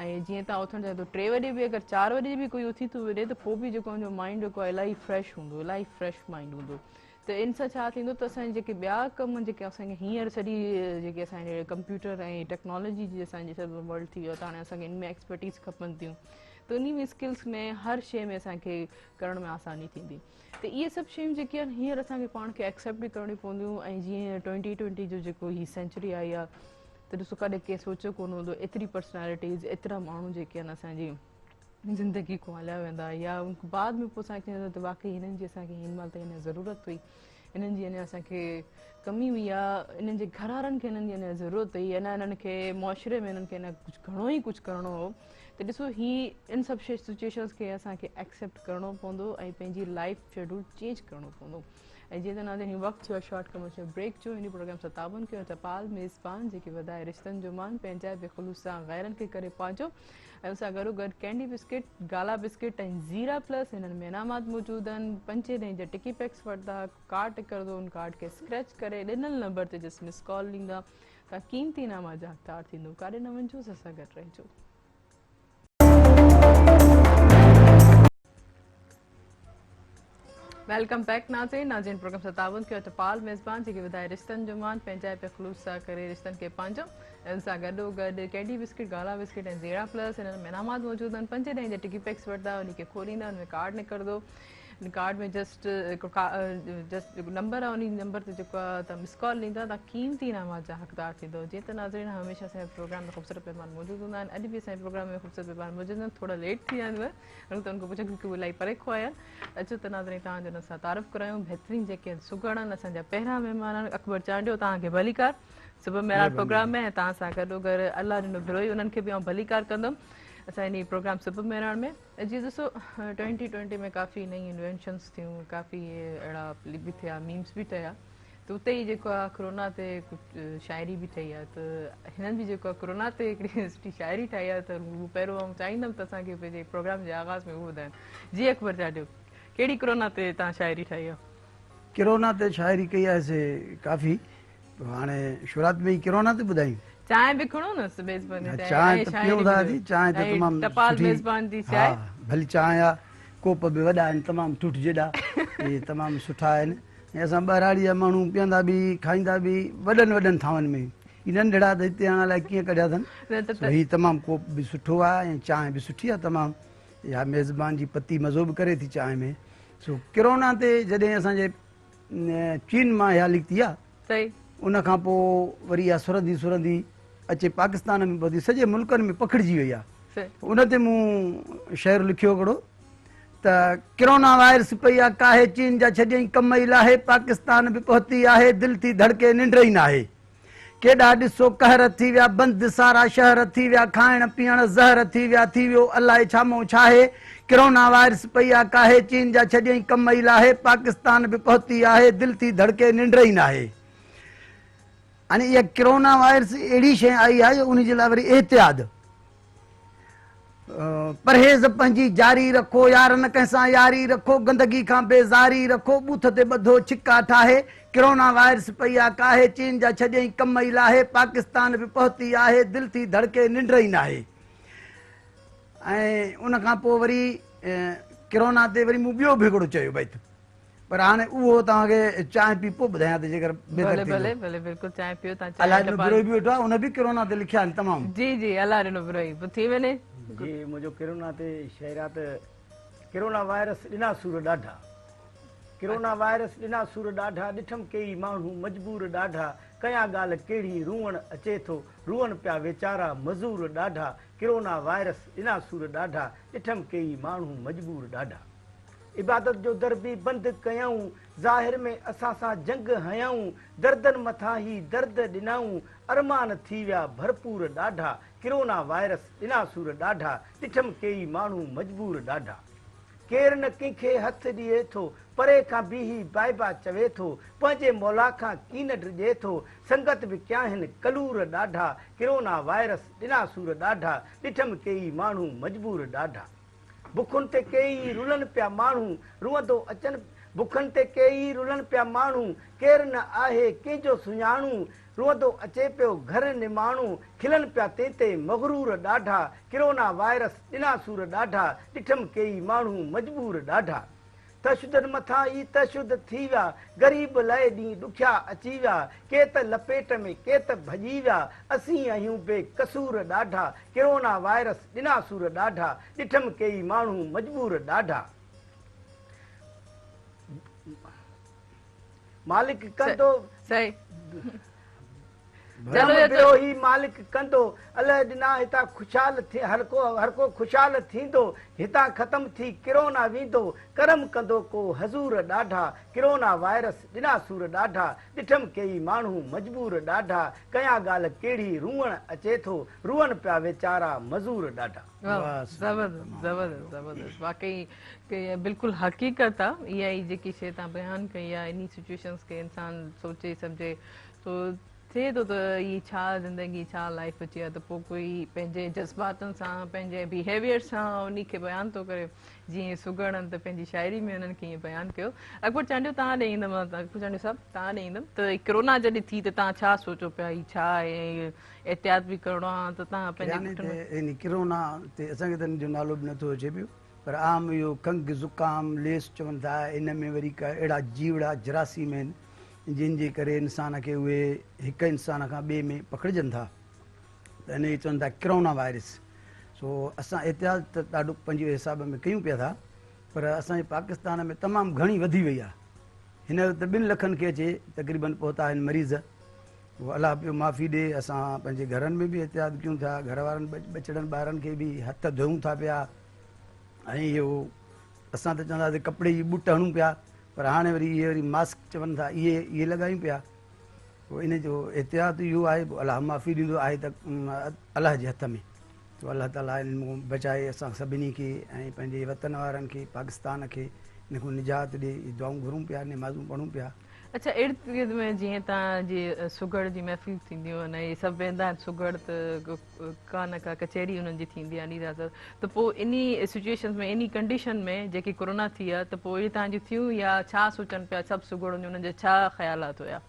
۽ جيئن تان اٿڻ چاهيو ٿو ٽي وڄي به اگر چار وڄي به ڪوئي اٿي ٿو وڃي ته پوء به جيڪو ان جو مائنڊ جيڪو آهي الاهي فريش هوندو الاهي فريش مائنڊ هوندو ته ان سان ڇا ٿيندو ته اسان جي جيڪي ٻيا ڪم جيڪي اسان کي هينئر سڄي جيڪي اسان جي ڪمپيوٽر ۽ ٽيڪنالاجي جي اسان جي سڀ ورلڊ ٿي ويو ته هاڻي اسان کي ان ۾ ايڪسپرٽيز کپن ٿيون ته انهي ۾ اسڪلس ۾ هر شيء ۾ اسان کي ڪرڻ ۾ آساني ٿيندي ته اهي سڀ شيون جيڪي آهن هينئر اسان کي پاڻ کي ايڪسيپٽ به ڪرڻيون پونديون ۽ جيئن ٽوئنٽي ٽوئنٽي جو جيڪو هي سينچري آئي آهي ته ڏسو ڪڏهن ڪنهن سوچيو ڪونه هوندو ايتري پرسنالٽيز ايترا ماڻهو جيڪي آهن اسان جي زندگي کان هليا ويندا يا بعد ۾ پوء اسان کي ته واقعي هنن جي اسان کي هن مهل تائين ضرورت هئي انهن جي اڃا اسان کي ڪمي هئي يا انهن جي گهر وارن کي انهن جي اڃا ضرورت هئي اڃا انهن کي معاشري ۾ انهن کي اڃا ڪجهه گهڻو ئي ڪجهه ڪرڻو هو ته ڏسو هي ان سڀ سچويشنس کي اسان کي ايڪسيپٽ ڪرڻو پوندو ۽ پنهنجي لائف شيڊول چينج ڪرڻو پوندو ۽ جيئن ته ناظرين هي وقت ٿيو آهي شارٽ ڪمرشل بريڪ جو هن پروگرام سان تعاون ڪيو ٽپال ميزبان جيڪي وڌائي رشتن جو مان پنهنجائي به خلوص سان غيرن کي ڪري پنهنجو ۽ ان سان گڏو گڏ ڪينڊي بسڪٽ گالا بسڪٽ ۽ زيرا پلس هنن ۾ انعامات موجود آهن پنجين ڏهين جا ٽڪي پيڪس وٺندا ڪارڊ نڪرندو ان ڪارڊ کي اسڪريچ ڪري ڏنل نمبر تي جس مس ڪال ڏيندا ته قيمتي انعامات جا حقدار ٿيندو ڪاڏي نه وڃجو اسان سان گڏ رهجو. Welcome back ناظرين ناظرين پروگرام سان تعاون ڪيو ٽپال ميزبان جيڪي وڌائي رشتن جو مان پنهنجائپ ۽ خلوص سان ڪري رشتن کي پنهنجو ان سان گڏو گڏ ڪينڊي بسڪٽ گالا بسڪٽ ۽ زيرا پلس انهن ۾ انعامات موجود آهن پنجين ڏهين جا ٽڪي پيڪس وٺندا ان کي کوليندا ان ۾ ڪارڊ نڪرندو ڪارڊ ۾ جسٽ جسٽ جيڪو نمبر آهي انهي نمبر تي جيڪو آهي تان مس ڪال ڏيندا تان قيمتي انعامات جا حقدار ٿيندو جيئن ته ناظرين هميشه اسان جي پروگرام ۾ خوبصورت مهمان موجود هوندا آهن اڄ به اسان جي پروگرام ۾ خوبصورت مهمان موجود آهن ٿورا ليٽ ٿي ويا آهن اهي ته ان کان پڇا ڪيونڪه اهي الاهي پري کان آيا آهن اچو ته ناظرين توهان جو انهن سان تعارف ڪرايون بهترين جيڪي سگهڙ آهن اسان جا پهريان مهمان آهن اڪبر چانڊيو توهان کي ڀليڪار صبح مهراڻ پروگرام ۾ ۽ توهان سان گڏو گڏ الله ڏنو بروهي انهن کي به آئون ڀليڪار ڪندم اسان انهي پروگرام صبح مهراڻ ۾ جي ڏسو ٽوئنٽي ٽوئنٽي ۾ ڪافي نئين انوينشنس ٿيون ڪافي اهڙا به ٿيا ميمس به ٺهيا ته اتي ئي جيڪو آهي ڪرونا تي ڪجهه شاعري به ٺهي آهي ته هنن به جيڪو آهي ڪرونا تي هڪڙي سٺي شاعري ٺاهي آهي ته هو پهريون آئون چاهيندم ته اسان کي پنهنجي پروگرام جي آغاز ۾ اهو ٻڌائن جي اڪبر چانڊيو ڪهڙي ڪرونا تي تان شاعري ٺاهي آهي؟ ڪرونا تي شاعري ڪئي آهي سي ڪافي هاڻي شروعات ۾ ئي ڪرونا تي ٻڌايون. چانهه به کڻو نه ميزبان جي چانهه ته پيون ٿا جي چانهه ته تمام ٽپال ميزبان جي چانهه ها ڀلي چانهه آ ڪوپ به وڏا آهن تمام ٺوٺ جيڏا اهي تمام سٺا آهن ۽ اسان ٻهراڙي جا ماڻهو پيئندا به کائيندا به وڏن وڏن ٿانون ۾ هي ننڍڙا ته هتي هاڻ الائي ڪيئن ڪڍيا اٿن سو هي تمام ڪوپ به سٺو آ ۽ چانهه به سٺي آ تمام اها ميزبان جي پتي مزو به ڪري ٿي چانهه ۾ سو ڪرونا تي جڏهن اسان جي چين مان اها نڪتي آ ان کان پوء وري اها سرندي سرندي اچي پاڪستان ۾ پهتي سڄي ملڪن ۾ پکڙجي وئي آ ان تي مون شعر لکيو هڪڙو ته ڪرونا وائرس پئي آ ڪاهي چين جا ڇڏيائين ڪم ئي لاهي پاڪستان به پهتي آهي دل ٿي ڌڙڪي ننڊ ئي ناهي ڪيڏا ڏسو قهر ٿي ويا، بند سارا شهر ٿي ويا، کائڻ پيئڻ زهر ٿي ويا، ٿي ويو الائي ڇا مئو ڇاهي، ڪرونا وائرس پئي آ ڪاهي، چين جا ڇڏيائين ڪم ئي لاهي، پاڪستان به پهتي آهي، دل ٿي ڌڙڪي ننڊ ئي ناهي. يعني اها ڪرونا وائرس اهڙي شيء آئي آهي جو ان جي لاء وري احتياط. پرهيز پنهنجي جاري رکو، يار نه ڪنهن سان ياري رکو، گندگي کان بيزاري رکو، ٻوٿ تي ٻڌو ڇڪا ٺاهي، ڪرونا وائرس پئي آ ڪاهي، چين جا ڇڏيائين ڪم ئي لاهي، پاڪستان به پهتي آهي، دل ٿي ڌڙڪي ننڊ ئي ناهي. ۽ ان کان پوء وري ڪرونا تي وري مون ٻيو به هڪڙو چيو بيت. پر هاڻي اهو توهان کي چانهه پي پوء ٻڌايان ته جيڪر بهتر ڀلي ڀلي ڀلي بلڪل چانهه پيو تان چانهه الله ڏنو بروهي به ويٺو آهي ان به ڪرونا تي لکيا آهن تمام. جي جي الله ڏنو بروهي پوء ٿي وڃي. جي منهنجو ڪرونا تي شعر آ ته ڪرونا وائرس ڏنا سور ڏاڍا ڪرونا وائرس ڏنا سور ڏاڍا ڏٺم ڪيئي ماڻهو مجبور ڏاڍا ڪيان ڳالهه ڪهڙي روئڻ اچي ٿو روئن پيا ويچارا مزور ڏاڍا ڪرونا وائرس ڏنا سور ڏاڍا ڏٺم ڪيئي ماڻهو مجبور ڏاڍا. عبادت جو در به بند ڪيائون، ظاهر ۾ اسان سان جنگ هنيائون، دردن مٿان هي درد ڏنائون، ارمان ٿي ويا ڀرپور ڏاڍا، ڪرونا وائرس ڏنا سور ڏاڍا، ڏٺم ڪيئي ماڻهو مجبور ڏاڍا. ڪير نه ڪنهن کي هٿ ڏئي ٿو، پري کان بيهي بائبا چوي ٿو، پنهنجي مولا کان ڪين ڊڄي ٿو، سنگت به ڪياهن ڪلور ڏاڍا، ڪرونا وائرس ڏنا سور ڏاڍا، ڏٺم ڪيئي ماڻهو مجبور ڏاڍا. بکن تي ڪيئي رلن پيا ماڻهو، روئندو اچن بکن تي ڪيئي رلن پيا ماڻهو، ڪير نه آهي ڪنهن جو سڃاڻو، روئندو اچي پيو گهر نماڻو، کلن پيا تنهن تي مغرور ڏاڍا، ڪرونا وائرس ڏنا سور ڏاڍا، ڏٺم ڪيئي ماڻهو مجبور ڏاڍا. تشدد مٿان ئي تشدد ٿي ويا، غريب لئه ڏينهن ڏکيا اچي ويا، ڪي ته لپيٽ ۾ ڪي ته ڀڄي ويا، اسين آهيون بي قصور ڏاڍا، ڪرونا وائرس ڏنا سور ڏاڍا، ڏٺم ڪيئي ماڻهو مجبور ڏاڍا. مالڪ ڪندو صحيح چلو بروهي مالڪ ڪندو الهه ڏنا هتان خوشحال ٿي هرڪو هرڪو خوشحال ٿيندو هتان ختم ٿي ڪرونا ويندو ڪرم ڪندو ڪو حضور ڏاڍا ڪرونا وائرس ڏنا سور ڏاڍا ڏٺم ڪيئي ماڻهو مجبور ڏاڍا ڪيان ڳالهه ڪهڙي روئڻ اچي ٿو روئن پيا ويچارا مزور ڏاڍا. زبردست زبردست زبردست واقعي بلڪل حقيقت آ اها ئي جيڪي شي تان بيان ڪئي آ انهي سچويشنز کي انسان سوچي سمجهي تو ٿئي ٿو ته هي ڇا زندگي ڇا لائف اچي آ ته پوء ڪوئي پنهنجي جذباتن سان پنهنجي بيهيويئر سان انهي کي بيان ٿو ڪري جيئن سگهڙن ته پنهنجي شاعري ۾ انهن کي ائين بيان ڪيو اڪبر چانڊيو توهان ڏي ايندم اڪبر چانڊيو صاحب توهان ڏي ايندم ته ڪرونا جڏهن ٿي ته توهان ڇا سوچو پيا هي ڇا آهي احتياط به ڪرڻو آ ته توهان پنهنجي يعني ڪرونا تي اسان کي ته ان جو نالو به نٿو اچي پيو پر عام اهو کنگهه، زڪام، ليس چون ٿا، ان ۾ وري ڪا اهڙا جيوڙا، جراثيم، آهن، جن جي ڪري انسان کي اهي هڪ انسان کان ٻئي ۾ پکڙجن ٿا ته ان کي چون ٿا ڪرونا وائرس. سو اسان احتياط ته ڏاڍو پنهنجي حساب ۾ ڪيون پيا ٿا پر اسان جي پاڪستان ۾ تمام گهڻي وڌي وئي آهي. هن وقت ٻن لکن کي اچي تقريبن پهتا آهن مريض. اهو الله پيو معافي ڏي. اسان پنهنجي گهرن ۾ به احتياط ڪيون ٿا، گهر وارن ٻچڙن ٻارن کي به هٿ ڌوئون ٿا پيا ۽ اهو اسان ته چوندا هئاسين ڪپڙي جي ٻٽ هڻون پيا پر هاڻي وري اهي وري ماسڪ چون ٿا اهي اهي لڳايون پيا. پوء ان جو احتياط اهو آهي پوء الله معافي ڏيندو آهي ته الله جي هٿ ۾ تو الله تعالي ان مون بچائي اسان سڀني کي ۽ پنهنجي وطن وارن کي پاڪستان کي ان کان نجات ڏي. اهي دعائون گهرون پيا نمازون پڙهون پيا. اڇا ارد گرد ۾ جيئن توهان جي سگهڙ جي محفل ٿينديون آهن ۽ سڀ ويندا آهن سگهڙ ته ڪا نه ڪا ڪچهري انهن جي ٿيندي آهي انهي سان ته پوء انهي سچويشنز ۾ انهي ڪنڊيشن ۾ جيڪي ڪورونا ٿي آهي ته پوء اهي توهان جون ٿيون يا ڇا سوچن پيا سڀ سگهڙن انهن جا ڇا خيالات هيا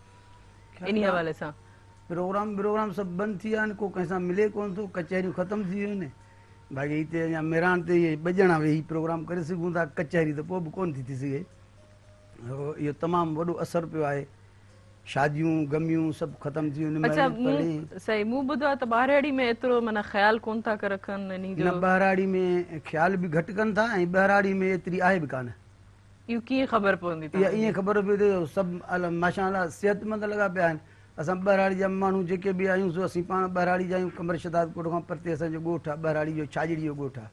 انهي حوالي سان؟ پروگرام بروگرام سڀ بند ٿي ويا آهن ڪو ڪنهن سان ملي ڪونه ٿو ڪچهريون ختم ٿي ويون آهن باقي هتي اڃا ميراڻ تي اهي ٻه ڄڻا ويهي پروگرام ڪري سگهون ٿا ڪچهري ته پوء به ڪونه ٿي ٿي سگهي. اهو تمام وڏو اثر پيو آهي. شاديون غميون سڀ ختم ٿي ويون. اڇا مون صحيح مون ٻڌو آهي ته ٻاهراڙي ۾ ايترو معنيٰ خيال ڪون ٿا رکن انهي جو. نه ٻهراڙي ۾ خيال به گهٽ ڪن ٿا ۽ ٻهراڙي ۾ ايتري آهي به ڪانه. اهو ڪيئن خبر پوندي توهان کي؟ اها ائين خبر پئي ٿي سڀ ماشاء الله صحتمند لڳا پيا آهن. اسان ٻهراڙي جا ماڻهو جيڪي به آهيون سو اسين پاڻ ٻهراڙي جا آهيون. قمبر شهداد ڪوٽ کان پرتي اسان جو ڳوٺ آهي ٻهراڙي جو ڇاڄڙي جو ڳوٺ آهي.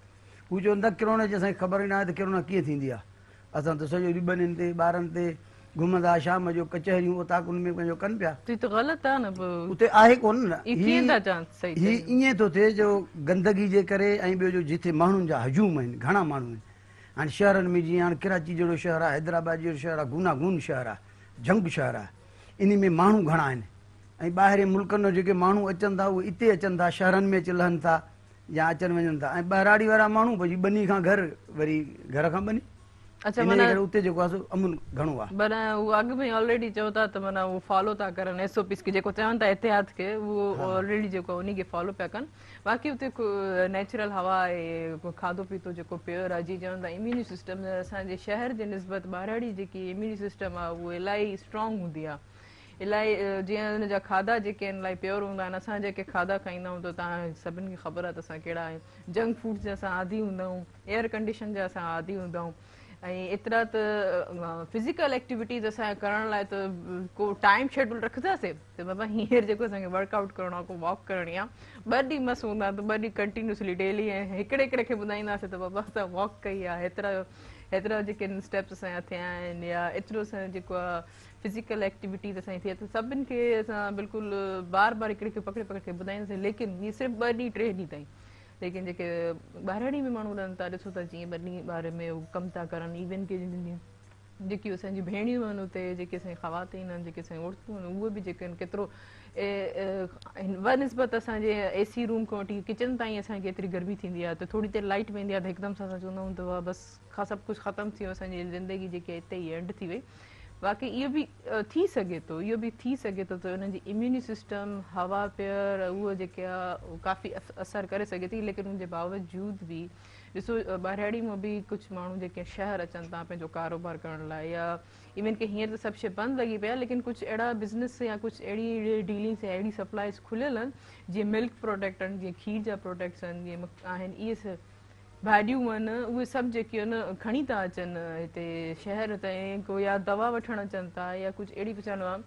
هو چون ٿا ڪرونا جي اسان کي خبر ئي ناهي ته ڪرونا ڪيئن ٿيندي آهي. اسان ته سڄو ڏينهن ٻنين تي ٻارن تي گهمندا شام جو ڪچهريون اوطاقن ۾ پنهنجو ڪن پيا. ته هي ته غلط آهي نه پوء. اتي آهي ڪونه نه. هي ڪيئن ٿا چون صحيح هي ائين ٿو ٿئي جو گندگي جي ڪري ۽ ٻيو جو جتي ماڻهن جا هجوم آهن گهڻا ماڻهو آهن هاڻي شهرن ۾ جيئن هاڻي ڪراچي جهڙو شهر آهي حيدرآباد جهڙو شهر آهي گوناگون شهر آهي جهنگ شهر آهي انهي ۾ ماڻهو گهڻا آهن ۽ ٻاهرين ملڪن جو جيڪي ماڻهو اچن ٿا اهي اتي اچن ٿا شهرن ۾ اچي لهن ٿا يا اچن وڃن ٿا ۽ ٻهراڙي وارا ماڻهو پنهنجي ٻني کان گهر وري گهر کان ٻني. اڇا انهيء معنيٰ ڪري اتي جيڪو آهي سو امن گهڻو آهي. معنيٰ هو اڳ ۾ آلريڊي چئو ٿا ته معنيٰ هو فالو ٿا ڪرن ايس او پيز کي جيڪو چون ٿا احتياط کي اهو آلريڊي جيڪو آهي انهي کي فالو پيا ڪن باقي اتي نيچرل هوا آهي کاڌو پيتو جيڪو پيور آهي جيئن چون ٿا اميوني سسٽم اسان جي شهر جي نسبت ٻهراڙي جيڪي اميوني سسٽم آهي اهو الاهي اسٽرانگ هوندي آهي الائي جيئن ان جا کاڌا جيڪي آهن الائي پيور هوندا آهن اسان جيڪي کاڌا کائيندا آهيون ته توهان سڀني کي خبر آهي ته اسان ڪهڙا آهيون جنڪ فوڊ جا اسان عادي هوندا آهيون ايئر ڪنڊيشن جا اسان عادي هوندا آهيون ۽ ايترا ته فزيڪل ايڪٽيوٽيز اسان ڪرڻ لاء ته ڪو ٽائيم شيڊول رکنداسي ته بابا هينئر جيڪو اسان کي ورڪ آئوٽ ڪرڻو آهي ڪو واڪ ڪرڻي آهي ٻه ڏينهن مس هوندا ته ٻه ڏينهن ڪنٽينيوسلي ڊيلي ۽ هڪڙي هڪڙي کي ٻڌائينداسي ته بابا اسان واڪ ڪئي آهي هيترا هيترا جيڪي اسٽيپس اسان جا ٿيا آهن يا ايترو اسان جيڪو آهي فزيڪل ايڪٽيوٽيز اسان جي ٿئي ته سڀن کي اسان بلڪل بار بار هڪڙي کي پڪڙي پڪڙي کي ٻڌائينداسين ليڪن هي صرف ٻه ڏينهن ٽي ڏينهن تائين ليڪن جيڪي ٻهراڙي ۾ ماڻهو رهن ٿا ڏسو ٿا جيئن ٻني ٻاري ۾ هو ڪم ٿا ڪرن ايون ڪي جيڪي اسان جي ڀيڻيون آهن اتي جيڪي اسان جي خواتين آهن جيڪي اسان جون عورتون آهن اهي به جيڪي آهن ڪيترو بنسبت اسان جي اي سي روم کان وٺي ڪچن تائين اسان کي ايتري گرمي ٿيندي آهي ته ٿوري دير لائٽ ويندي آهي ته هڪدم سان اسان چوندا آهيون ته بس سڀ ڪجهه ختم ٿي ويو اسان جي زندگي جيڪي هتي ئي اينڊ ٿي وئي واقعي اهو به ٿي سگهي ٿو اهو به ٿي سگهي ٿو ته انهن جي اميوني سسٽم هوا پيئر اهو جيڪي آهي ڪافي اثر ڪري سگهي ٿي ليڪن ان جي باوجود به ڏسو ٻهراڙي مان به ڪجهه ماڻهو جيڪي شهر اچن ٿا پنهنجو ڪاروبار ڪرڻ لاء يا ايون ڪي هينئر ته سڀ شيء بند لڳي پئي آهي ليڪن ڪجهه اهڙا بزنس يا ڪجهه اهڙي ڊيلنگس يا اهڙي سپلائيز کليل آهن جيئن ملڪ پروڊڪٽ آهن جيئن کير جا پروڊڪٽس آهن جيئن آهن اهي ڀاڄيون آهن اهي سڀ جيڪي آهن کڻي ٿا اچن هتي شهر تائين ڪو يا دوا وٺڻ اچن ٿا يا ڪجهه اهڙي پڇانو آهي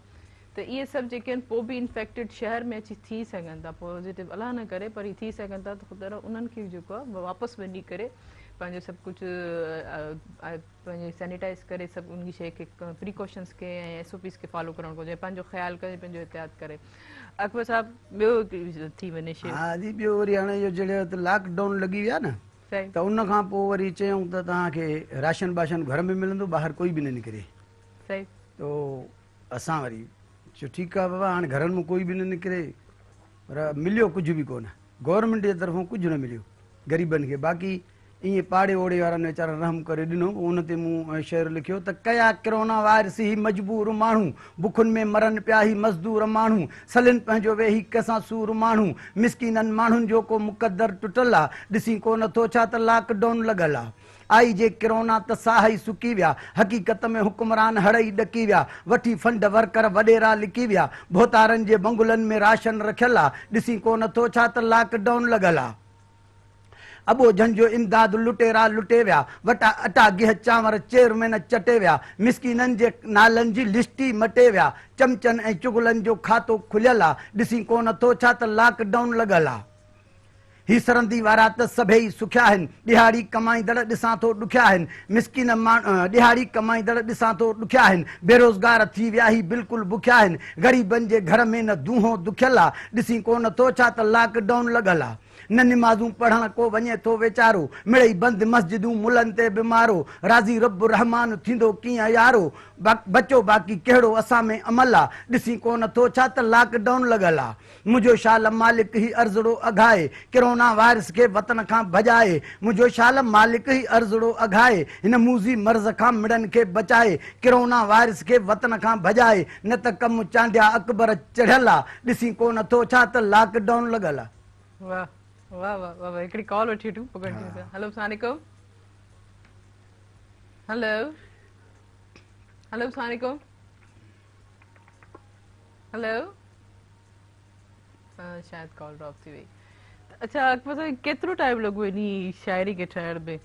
ته اهي سڀ جيڪي آهن پوء به انفيڪٽيڊ شهر ۾ اچي ٿي سگهن ٿا پازيٽو الله نه ڪري پر هي ٿي سگهن ٿا ته خدا را انهن کي جيڪو آهي واپس وڃي ڪري پنهنجو سڀ ڪجهه پنهنجي سينيٽائز ڪري سڀ ان شيء کي پريڪاشنس کي ۽ ايس او پيز کي فالو ڪرڻ گهرجي پنهنجو خيال ڪري پنهنجو احتياط ڪري اڪبر صاحب ٻيو ٿي وڃي شيء. ها جي ٻيو وري هاڻي اهو جهڙي وقت لاڪ ڊائون لڳي ويا نه ته ان کان پوء وري چيائون ته توهان کي راشن باشن گهر ۾ ملندو ٻاهر ڪوئي به نه نڪري صحيح تو اسان وري چيو ٺيڪ آ بابا هاڻي گهرن مان ڪوئي به نه نڪري پر مليو ڪجهه به ڪونه گورنمينٽ جي طرفون ڪجهه نه مليو غريبن کي باقي ائين پاڙي اوڙي وارن ويچارن رحم ڪري ڏنو ان تي مون شعر لکيو ته ڪيا ڪرونا وائرس هي مجبور ماڻهو بکن ۾ مرن پيا هي مزدور ماڻهو سلين پنهنجو ويهي ڪنهن سور ماڻهو مسڪينن ماڻهن جو ڪو مقدر ٽٽل آ ڏسين ڪو نه ٿو ڇا ته لاڪ ڊائون لڳل آ آئي جي ڪرونا ته ساهه ئي سڪي ويا، حقيقت ۾ حڪمران هڙ ئي ڏڪي ويا، وٺي فنڊ ورڪر وڏيرا لڪي ويا، ڀوتارن جي بنگلن ۾ راشن رکيل آ، ڏسين ڪو نه ٿو ڇا ته لاڪ ڊائون لڳل آ. اٻوجهن جو امداد لٽيرا لٽي ويا، وٽا اٽا گيهه چانور چيئرمين چٽي ويا، مسڪينن جي نالن جي لسٽ ئي مٽي ويا، چمچن ۽ چغلن جو کاتو کليل آ، ڏسين ڪو نه ٿو ڇا ته لاڪ ڊائون لڳل آ. هي سرندي وارا ته سڀيئي سکيا آهن، ڏهاڙي ڪمائيندڙ ڏسان ٿو ڏکيا آهن، مسڪين ڏهاڙي ڪمائيندڙ ڏسان ٿو ڏکيا آهن، بيروزگار ٿي ويا هي بلڪل بکيا آهن، غريبن جي گهر ۾ نه دونهون دکيل آ، ڏسين ڪونه ٿو ڇا ته لاڪ ڊائون لڳل آ. نه نمازون پڙهڻ ڪو وڃي ٿو ويچارو، مڙئي بند مسجدون ملن تي به مارو، راضي رب رحمان ٿيندو ڪيئن يارو، بچو باقي ڪهڙو اسان ۾ عمل آ، ڏسين ڪونه ٿو ڇا ته لاڪ ڊائون لڳل آ. منهنجو شال مالڪ هي عرضڙو اگهائي، ڪرونا وائرس کي وطن کان ڀڄائي. منهنجو شال مالڪ هي عرضڙو اگهائي، هن موذي مرض کان مڙن کي بچائي. ڪرونا وائرس کي وطن کان ڀڄائي، نه ته ڪم چانڊيا اڪبر چڙهيل آ، ڏسين ڪو نه ٿو ڇا ته لاڪ ڊائون لڳل آ. واه واه واه واه هڪڙي ڪال وٺي وٺون پوء ڪنٽينيو ڪيون. هلو السلام عليڪم. هلو هلو السلام عليڪم. هلو شايد ڪال ڊراپ ٿي وئي. اڇا اڪبر صاحب ڪيترو ٽائيم لڳو انهي شاعري کي ٺاهڻ ۾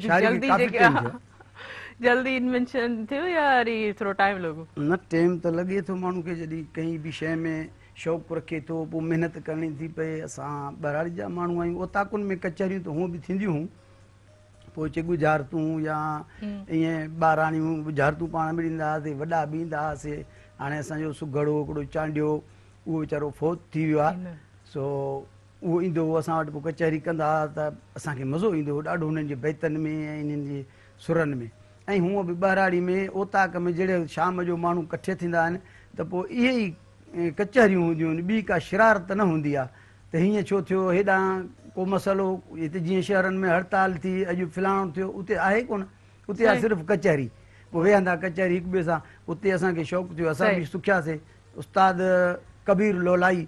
جلدي جيڪي جلدي انوينشن ٿيو يا وري ٿورو ٽائيم لڳو؟ نه ٽائيم ته لڳي ٿو ماڻهو کي جڏهن ڪنهن به شيء ۾ شوق رکي ٿو پوء محنت ڪرڻي ٿي پئي. اسان ٻهراڙي جا ماڻهو آهيون اوطاقن ۾ ڪچهريون ته هونء به ٿينديون هيون پوء چي ڳجهارتون يا ائين ٻاراڻيون ڳجهارتون پاڻ ۾ ڏيندا هئاسي، وڏا به ايندا هئاسي. هاڻي اسان جو سگهڙ هو هڪڙو چانڊيو، اهو ويچارو فوت ٿي ويو آهي، سو اهو ايندو هو اسان وٽ، پوء ڪچهري ڪندا هئا ته اسان کي مزو ايندو هو ڏاڍو انهن جي بيتن ۾ ۽ انهن جي سرن ۾. ۽ هونء به ٻهراڙي ۾ اوطاق ۾ جهڙي شام جو ماڻهو ڪٺي ٿيندا آهن ته پوء اهي ئي ڪچهريون هونديون آهن، ٻي ڪا شرارت نه هوندي آهي. ته هيئن ڇو ٿيو، هيڏانهن ڪو مسئلو، هتي جيئن شهرن ۾ هڙتال ٿي، اڄ فلاڻو ٿيو، اتي آهي ڪونه، اتي آهي صرف ڪچهري، پوء ويهندا ڪچهري هڪ ٻئي سان، اتي اسان کي شوق ٿيو، اسان به سکياسي، استاد ڪبير لولائي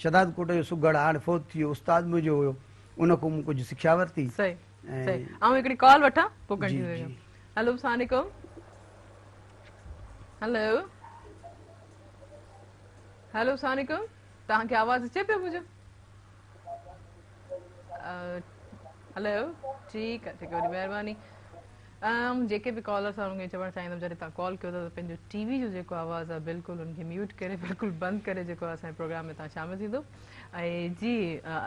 شهداد ڪوٽ جو سگهڙ هاڻ فوت ٿي ويو، استاد منهنجو هيو، ان کان مون ڪجهه سکيا ورتي. صحيح صحيح آئون هڪڙي ڪال وٺان پوء ڪنٽينيو ڪيون. هلو السلام عليڪم. هلو هلو السلام عليڪم. توهان کي آواز اچي پيو منهنجو؟ هلو ٺيڪ آ ٺيڪ آ وڏي مهرباني. جيڪي به ڪالرس آهن انهن کي چوڻ چاهيندم جڏهن توهان ڪال ڪيو ٿا ته پنهنجو ٽي وي جو جيڪو آواز آهي بلڪل ان کي ميوٽ ڪري بلڪل بند ڪري جيڪو اسان جي پروگرام ۾ توهان شامل ٿيندو. ۽ جي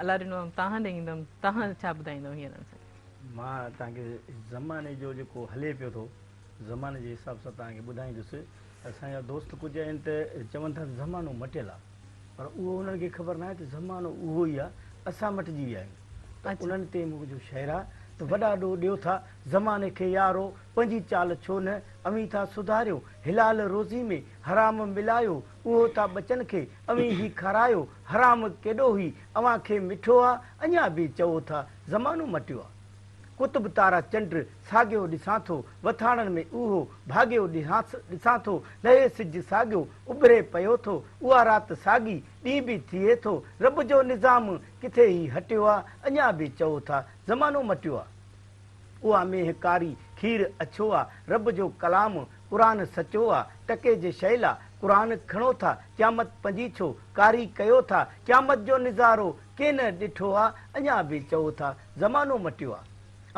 الله ڏنو توهان ڏي ايندم، توهان ڇا ٻڌائيندو هينئر اسان کي؟ مان توهان کي زماني جو جيڪو هلي پيو ٿو زماني جي حساب سان توهان کي ٻڌائيندس. اسان جا دوست ڪجهه آهن ته چون ٿا ته زمانو مٽيل آهي پر اهو انهن کي خبر ناهي ته زمانو اهو ئي آهي اسان مٽجي ويا آهيون. ته انهن تي منهنجو شعر آ ته وڏا ڏوهه ڏيو ٿا زماني کي يارو پنهنجي چال ڇو نه اوهين ٿا سڌاريو حلال روزي ۾ حرام ملايو اهو ٿا ٻچن کي اوهين هي کارايو حرام ڪيڏو هي اوهان کي مٺو آ اڃا به چئو ٿا زمانو مٽيو آ. قطب تارا چنڊ ساڳيو ڏسان ٿو، وٿاڻن ۾ اهو ڀاڳيو ڏسان ٿو، لهي سج ساڳيو اڀري پيو ٿو، اها رات ساڳي ڏينهن به ٿئي ٿو، رب جو نظام ڪٿي هي هٽيو آ، اڃا به چئو ٿا زمانو مٽيو آ. اها مينهن ڪاري کير اڇو آ، رب جو ڪلام قرآن سچو آ، ٽڪي جي شيء لا قرآن کڻو ٿا، قيامت پنجي ڇو ڪاري ڪيو ٿا، قيامت جو نظارو ڪين ڏٺو آ، اڃا به چئو ٿا زمانو مٽيو آ.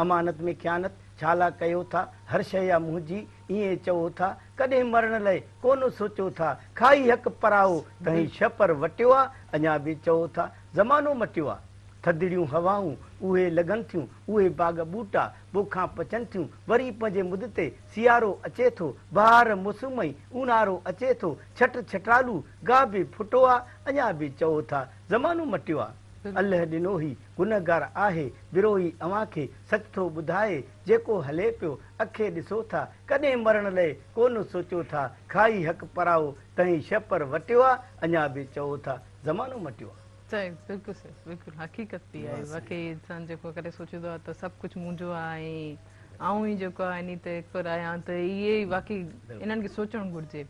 امانت ۾ خيانت ڇا لا ڪيو ٿا، هر شيء آ منهنجي ائين چئو ٿا، ڪڏهن مرڻ لئه ڪونه سوچو ٿا، کائي حق پرائو تنهين شهپر وٽيو آ، اڃا به چئو ٿا زمانو مٽيو آ. ٿڌڙيون هوائون اهي لڳن ٿيون، اهي باغ ٻوٽا بوکان پچن ٿيون، وري پنهنجي مد تي سيارو اچي ٿو، بهار موسم ۽ اونهارو اچي ٿو، ڇٽ ڇٽالو گاهه به ڦٽو آ، اڃا به چئو ٿا زمانو مٽيو آ. الله ڏنو هي گنهگار آهي، بروهي اوهان کي سچ ٿو ٻڌائي، جيڪو هلي پيو اکي ڏسو ٿا، ڪڏهن مرڻ لئه ڪونه سوچو ٿا، کائي حق پرائو تنهين شهپر وٽيو آ، اڃا به چئو ٿا زمانو مٽيو آ. صحيح بلڪل صحيح بلڪل حقيقت به آهي واقعي انسان جيڪو ڪڏهن سوچيندو آهي ته سڀ ڪجهه منهنجو آهي ۽ آئون ئي جيڪو آهي انهي تي اڪبر آهيان ته اهي ئي واقعي انهن کي سوچڻ گهرجي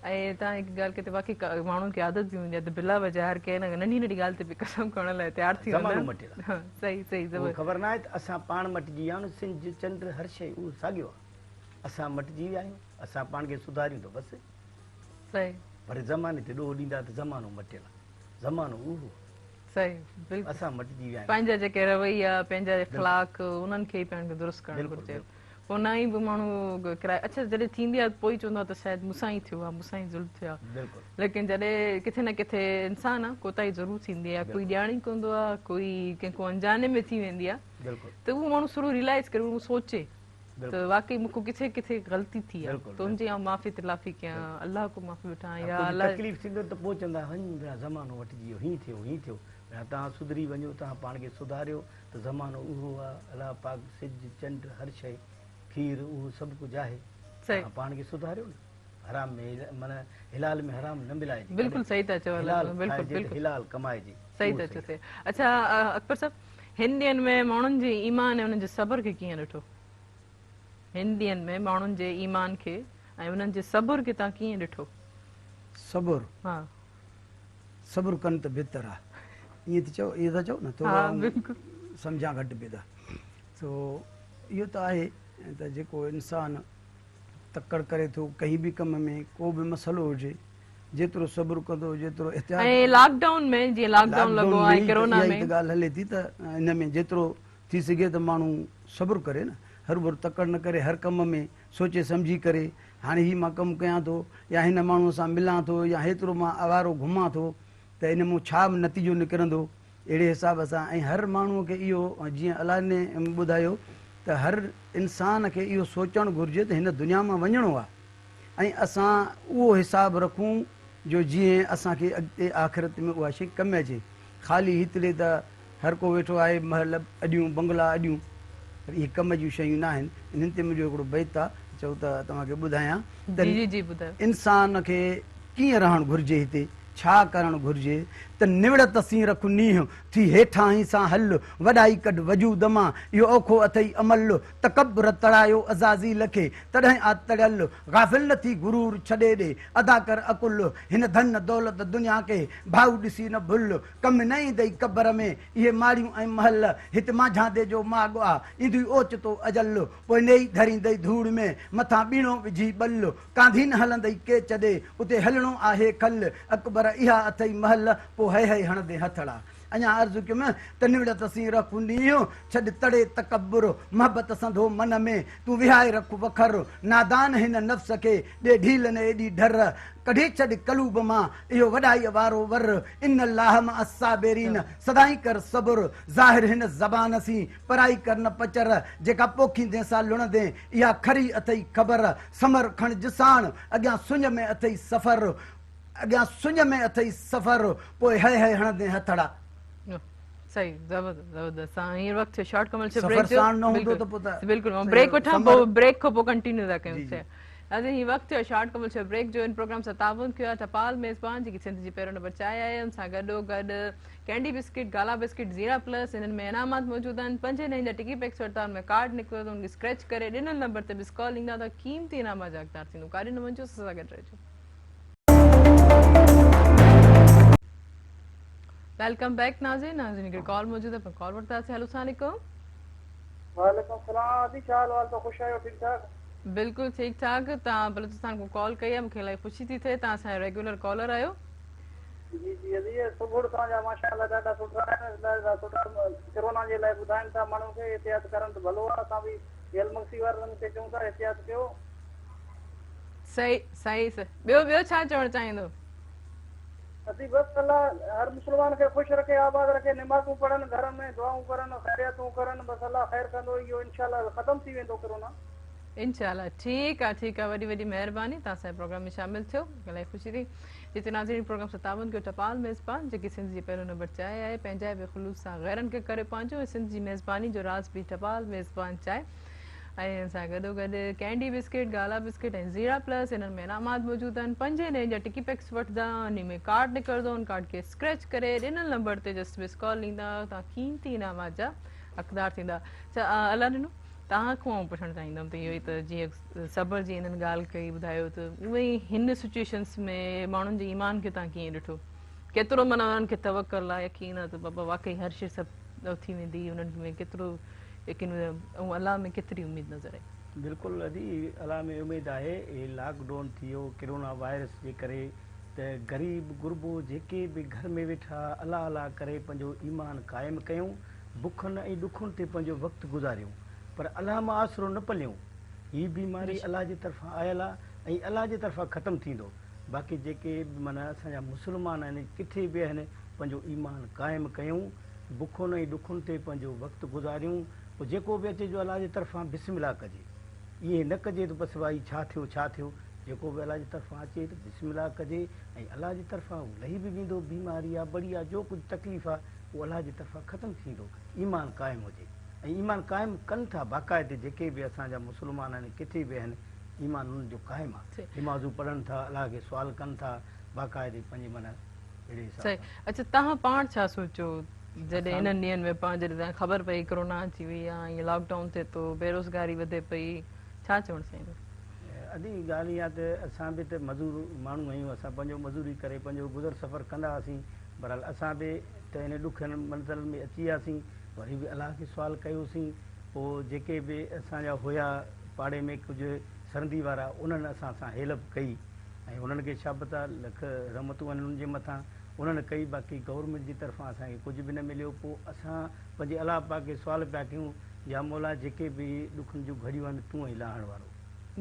۽ تان هڪ ڳالهه ڪئي ته واقعي ماڻهن کي عادت به هوندي آهي ته بلا وجه هر ڪنهن ننڍي ننڍي ڳالهه تي به قسم کڻڻ لاء تيار ٿي ويندا زمانو مٽيل آهي. صحيح صحيح اهو خبر ناهي ته اسان پاڻ مٽجي ويا آهيون سج چنڊ هر شيء اهو ساڳيو آهي اسان مٽجي ويا آهيون اسان پاڻ کي سڌاريون ته بس صحيح پر زماني تي ڏوهه ڏيندا ته زمانو مٽيل آهي زمانو اهو آهي صحيح بلڪل اسان مٽجي ويا آهيون پنهنجا جيڪي رويا پنهنجا اخلاق انهن کي ئي پاڻ کي درست ڪرڻ گهرجي پوء نه ئي به ماڻهو ڪرائي اڇا جڏهن ٿيندي آهي پوء ئي چوندو آهي ته شايد مون سان ئي ٿيو آهي مون سان ئي ظلم ٿيو آهي بلڪل ليڪن جڏهن ڪٿي نه ڪٿي انسان آهي ڪوتاهي ضرور ٿيندي آهي ڪوئي ڄاڻي ڪوندو آهي ڪوئي ڪنهن کان انجاني ۾ ٿي ويندي آهي بلڪل ته اهو ماڻهو ٿورو ريلائز ڪري اهو سوچي ته واقعي مون کان ڪٿي ڪٿي غلطي ٿي آهي ته ان جي آئون معافي تلافي ڪيان الله کان معافي وٺان يا الله تڪليف ٿيندو ته پوء چوندا هن ڀلا زمانو وٺجي ويو هين ٿيو هين ٿيو ڀلا توهان سڌري وڃو توهان پاڻ کي سڌاريو ته زمانو اهو آ، الله پاڪ سج، چنڊ، هر شيء، کير اهو سڀ ڪجهه آهي، توهان پاڻ کي سڌاريو نه، حرام ۾ معنيٰ حلال ۾ حرام نه ملائجي، بلڪل صحيح ٿا چئو حلال کائجي ته حلال ڪمائجي. صحيح ٿا چئو سائين. اڇا اڪبر صاحب هن ڏينهن ۾ ماڻهن جي ايمان ۽ انهن جي صبر کي ڪيئن ڏٺو؟ هن ڏينهن ۾ ماڻهن جي ايمان کي ۽ انهن جي صبر کي توهان ڪيئن ڏٺو؟ صبر؟ ها. صبر ڪن ته بھتر آ. ائين ٿي چئو ائين ٿا چئو نه ٿورو آئون سمجهان گهٽ پئي ته سو اهو ته آهي ته جيڪو انسان تڪڙ ڪري ٿو ڪنهن به ڪم ۾ ڪو به مسئلو هجي جيترو صبر ڪندو جيترو احتياط ۽ لاڪ ڊائون ۾ جيئن لاڪ ڊائون لڳو آهي ڪرونا ۾ اها ئي ته ڳالهه هلي ٿي ته ان ۾ جيترو ٿي سگهي ته ماڻهو صبر ڪري نه هروڀرو تڪڙ نه ڪري هر ڪم ۾ سوچي سمجهي ڪري هاڻي هي مان ڪم ڪيان ٿو يا هن ماڻهوء سان ملان ٿو يا هيترو مان آوارو گهمان ٿو ته ان مون ڇا نتيجو نڪرندو اهڙي حساب سان ۽ هر ماڻهوء کي اهو جيئن الله ني ٻڌايو ته هر انسان کي اهو سوچڻ گهرجي ته هن دنيا مان وڃڻو آهي ۽ اسان اهو حساب رکون جو جيئن اسان کي اڳتي آخرت ۾ اها شيء ڪم اچي خالي هتڙي ته هر ڪو ويٺو آهي محل اڏيون بنگلا اڏيون پر اهي ڪم جون شيون ناهن. انهن تي منهنجو هڪڙو بيت آ چئو ته توهان کي ٻڌايان ته جي جي ٻڌايو. انسان کي ڪيئن رهڻ گهرجي هتي ڇا ڪرڻ گهرجي ته نوڙت سين رک نينهن ٿي هيٺاهين سان هل وڏائي ڪڍ وجود مان اهو اوکو اٿئي عمل تڪبر تڙايو عزازيل کي تڏهن آ تڙيل غافل نه ٿي غرور ڇڏي ڏي ادا ڪر عقل هن ڌن دولت دنيا کي ڀائو ڏسي نه ڀل ڪم نه ايندئي قبر ۾، اهي ماڙيون ۽ محل، هت مانجهاندي جو ماڳ آ، ايندئي اوچتو اجل، پوء نيئي ڌريندئي ڌوڙ ۾، مٿان ٻيڻو وجهي ٻل، ڪانڌي نه هلندئي ڪيچ ڏي، اتي هلڻو آهي کل، اڪبر اها اٿئي مهل، پوء هئي هئي هڻندين هٿڙا. اڃا عرض ڪيم ته نوڙت سين رک نينهن، ڇڏ تڙي تڪبر، محبت سندو من ۾، تون وهائي رک وکر، نادان هن نفس کي، ڏي ڍيل نه ايڏي ڍر، ڪڍي ڇڏ قلوب مان اهو وڏائيء وارو ور، ان الله مع الصابرين، سدائين ڪر صبر، ظاهر هن زبان سين، پرائي ڪر نه پچر، جيڪا پوکيندين سا لڻندين، اها کري اٿئي خبر، ثمر کڻج ساڻ، اڳيان سڃ ۾ اٿئي سفر، اڳيان سڃ ۾ اٿئي سفر، پوء هئي هئي هڻندين هٿڙا. صحيح زبردست زبردست سان هينئر وقت ٿيو شارٽ ڪمرشل سفر بريڪ جو ساڻ نه هوندو ته پوء ته بلڪل مان صحيح بريڪ وٺان سمر پوء بريڪ کان پوء ڪنٽينيو ٿا ڪيون جي جي. ناظرين هي وقت ٿيو شارٽ ڪمرشل بريڪ جو ان پروگرام سان تعاون ڪيو آهي ٽپال ميزبان جيڪي سنڌ جي پهريون نمبر چانهه آهي ان سان گڏو گڏ ڪينڊي بسڪٽ گالا بسڪٽ زيرا پلس انهن ۾ انعامات موجود آهن پنجين ڏهين جا ٽڪي پيڪس ورتا ان ۾ ڪارڊ نڪتو ته ان کي اسڪريچ ڪري ڏنل نمبر تي مس ڪال ايندا ته قيمتي انعامات جا حقدار ٿيندو ڪاڏي نه وڃجو اسان سان گڏ رهجو. Welcome back ناظرين ناظرين هڪڙي ڪال موجود آهي پر ڪال وٺنداسين هلو السلام عليڪم. وعليڪم السلام ادي ڇا حال وال تو خوش آهيو ٺيڪ ٺاڪ. بلڪل ٺيڪ ٺاڪ توهان بلوچستان کان ڪال ڪئي آهي مونکي الاهي خوشي ٿي ٿئي توهان اسان جا ريگيولر ڪالر آهيو. جي جي ادي اهي سگهڙ توهان جا ماشاء الله ڏاڍا سٺا آهن ڏاڍا سٺا ڪرونا جي لاء ٻڌائن ٿا ماڻهن کي احتياط ڪرڻ ته ڀلو آهي اسان به هيل مگسي وارن کي چئون ٿا احتياط ڪيو. صحيح صحيح ٻيو ٻيو ڇا چوڻ چاهيندو. ادي بس الله هر مسلمان کي خوش رکي آباد رکي نمازون پڙهن گهرن ۾ دعائون ڪرن خيريتون ڪرن بس الله خير ڪندو اهو انشاء الله ختم ٿي ويندو ڪرونا. انشاء الله ٺيڪ آ ٺيڪ آ وڏي وڏي مهرباني توهان اسان جي پروگرام ۾ شامل ٿيو الائي خوشي ٿي جتي ناظرين پروگرام سان تعاون ڪيو ٽپال ميزبان جيڪي سنڌ جي پهريون نمبر چانهه آهي پنهنجائي به خلوص سان غيرن کي ڪريو پنهنجو ۽ سنڌ جي ميزباني جو راز به ٽپال ميزبان چانهه ۽ ان سان گڏو گڏ ڪينڊي بسڪيٽ، گالا بسڪيٽ ۽ زيرا پلس انهن ۾ انعامات موجود آهن. پنجين ڏهين جا ٽڪي پيڪس وٺندا انهي ۾ ڪارڊ نڪرندو ان ڪارڊ کي اسڪريچ ڪري ڏنل نمبر تي جسٽ مس ڪال ڏيندا توهان قيمتي انعامات جا حقدار ٿيندا. اڇا الله ڏنو توهان کان آئون پڇڻ چاهيندم ته اهو ئي ته جيئن صبر جي انهن ڳالهه ڪئي ٻڌايو ته اونئن ئي هن سچويشنس ۾ ماڻهن جي ايمان کي توهان ڪيئن ڏٺو ڪيترو معنيٰ انهن کي توڪل آهي يقين آهي ته بابا واقعي هر شي سڀ ٿي ويندي انهن ۾ ڪيترو ليڪن ۽ الله ۾ ڪيتري اميد نظر آئي. بلڪل ادي الله ۾ اميد آهي هي لاڪ ڊون ٿي ويو ڪرونا وائرس جي ڪري ته غريب غربو جيڪي به گهر ۾ ويٺا الله الله ڪري پنهنجو ايمان قائم ڪيون بکن ۽ ڏکن تي پنهنجو وقت گذاريون پر الله مان آسرو نه پليون هي بيماري الله جي طرفان آيل آ ۽ الله جي طرفان ختم ٿيندو باقي جيڪي به معنيٰ اسان جا مسلمان آهن ڪٿي به آهن پنهنجو ايمان قائم ڪيون بکن ۽ ڏکن تي پنهنجو وقت گذاريون، پوء جيڪو به اچي جو الله جي طرفان بسم الله ڪجي. ائين نه ڪجي ته بس ڀائي ڇا ٿيو ڇا ٿيو، جيڪو به الله جي طرفان اچي ته بسم الله ڪجي ۽ الله جي طرفان هو لهي به ويندو، بيماري آ، بڙي آ، جو ڪجهه تڪليف آ، اهو الله جي طرفان ختم ٿيندو، ايمان قائم هجي ۽ ايمان قائم ڪن ٿا باقاعدي جيڪي به اسان جا مسلمان آهن ڪٿي به آهن ايمان انهن جو قائم آ، نمازون پڙهن ٿا، الله کي سوال ڪن ٿا، باقاعدي پنهنجي معنيٰ اهڙي حساب صحيح سان. اڇا توهان پاڻ ڇا سوچيو جڏهن اسان انهن ڏينهن ۾ پاڻ جڏهن توهان کي خبر پئي ڪرونا اچي وئي آ ۽ لاڪ ڊائون ٿئي ٿو بيروزگاري وڌي پئي ڇا چوڻ چاهيندو؟ ادي ڳالهه اها ته اسان به ته مزور ماڻهو آهيون اسان پنهنجو مزوري ڪري پنهنجو گذر سفر ڪندا هئاسين بهرحال اسان به ته ان ڏکين منزلن ۾ اچي وياسين وري به الله کي سوال ڪيوسين پوء جيڪي به اسان جا هيا پاڙي ۾ ڪجهه سرندي وارا انهن اسان سان هيلپ ڪئي ۽ انهن کي شابت آ لک رحمتون آهن انهن جي مٿان انهن ڪئي باقي گورنمينٽ جي طرفان اسان کي ڪجهه به نه مليو پوء اسان پنهنجي الله پاڪ کي سوال پيا ڪيون يا مولا جيڪي به ڏکن جون گهڙيون آهن تون آهين لاهڻ وارو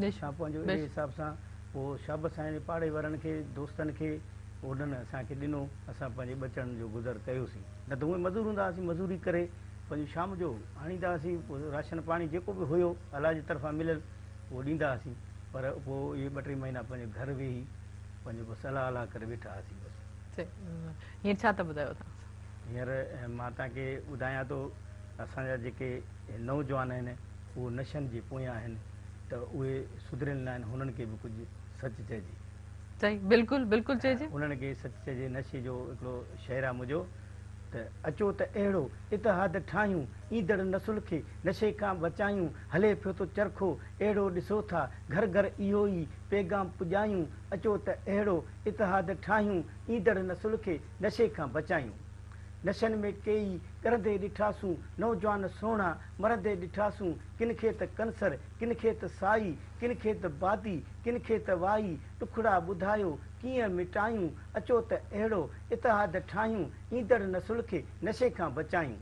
اسان پنهنجو اهڙي حساب سان پوء شابس آهن پاڙي وارن کي دوستن کي انهن اسان کي ڏنو اسان پنهنجي ٻچڙن جو گذر ڪيوسين نه ته هونئن مزور هوندا هئاسين مزوري ڪري پنهنجو شام جو آڻيندا هئاسين پوء راشن پاڻي جيڪو به هيو الله جي طرفان مليل اهو ڏيندا هئاسين پر پوء اهي ٻه ٽي مهينا پنهنجي گهر ويهي پنهنجو بس الله الله ڪري ويٺا هئاسين بس. هينئر ڇا ٿا ٻڌايو توهان؟ هينئر مان توهان کي ٻڌايان ٿو اسان جا جيڪي نوجوان آهن اهو نشن جي پويان آهن ته اهي سڌريل نه آهن هنن کي به ڪجهه سچ چئجي. صحيح بلڪل بلڪل چئجي. انهن کي سچ چئجي نشي جو هڪڙو شعر آهي منهنجو ته اچو ته اهڙو اتحاد ٺاهيون ايندڙ نسل کي نشي کان بچايون هلي پيو ٿو چرخو اهڙو ڏسو ٿا گهر گهر اهو ئي پيغام پڄايون اچو ته اهڙو اتحاد ٺاهيون ايندڙ نسل کي نشي کان بچايون نشن ۾ ڪيئي ڳرندي ڏٺاسون نوجوان سهڻا مرندي ڏٺاسون ڪن کي ته ڪنسر ڪن کي ته سائي ڪن کي ته بادي ڪن کي ته وائي ڏکڙا ٻڌايو ڪيئن مٽايون اچو ته اهڙو اتحاد ٺاهيون ايندڙ نسل کي نشي کان بچايون.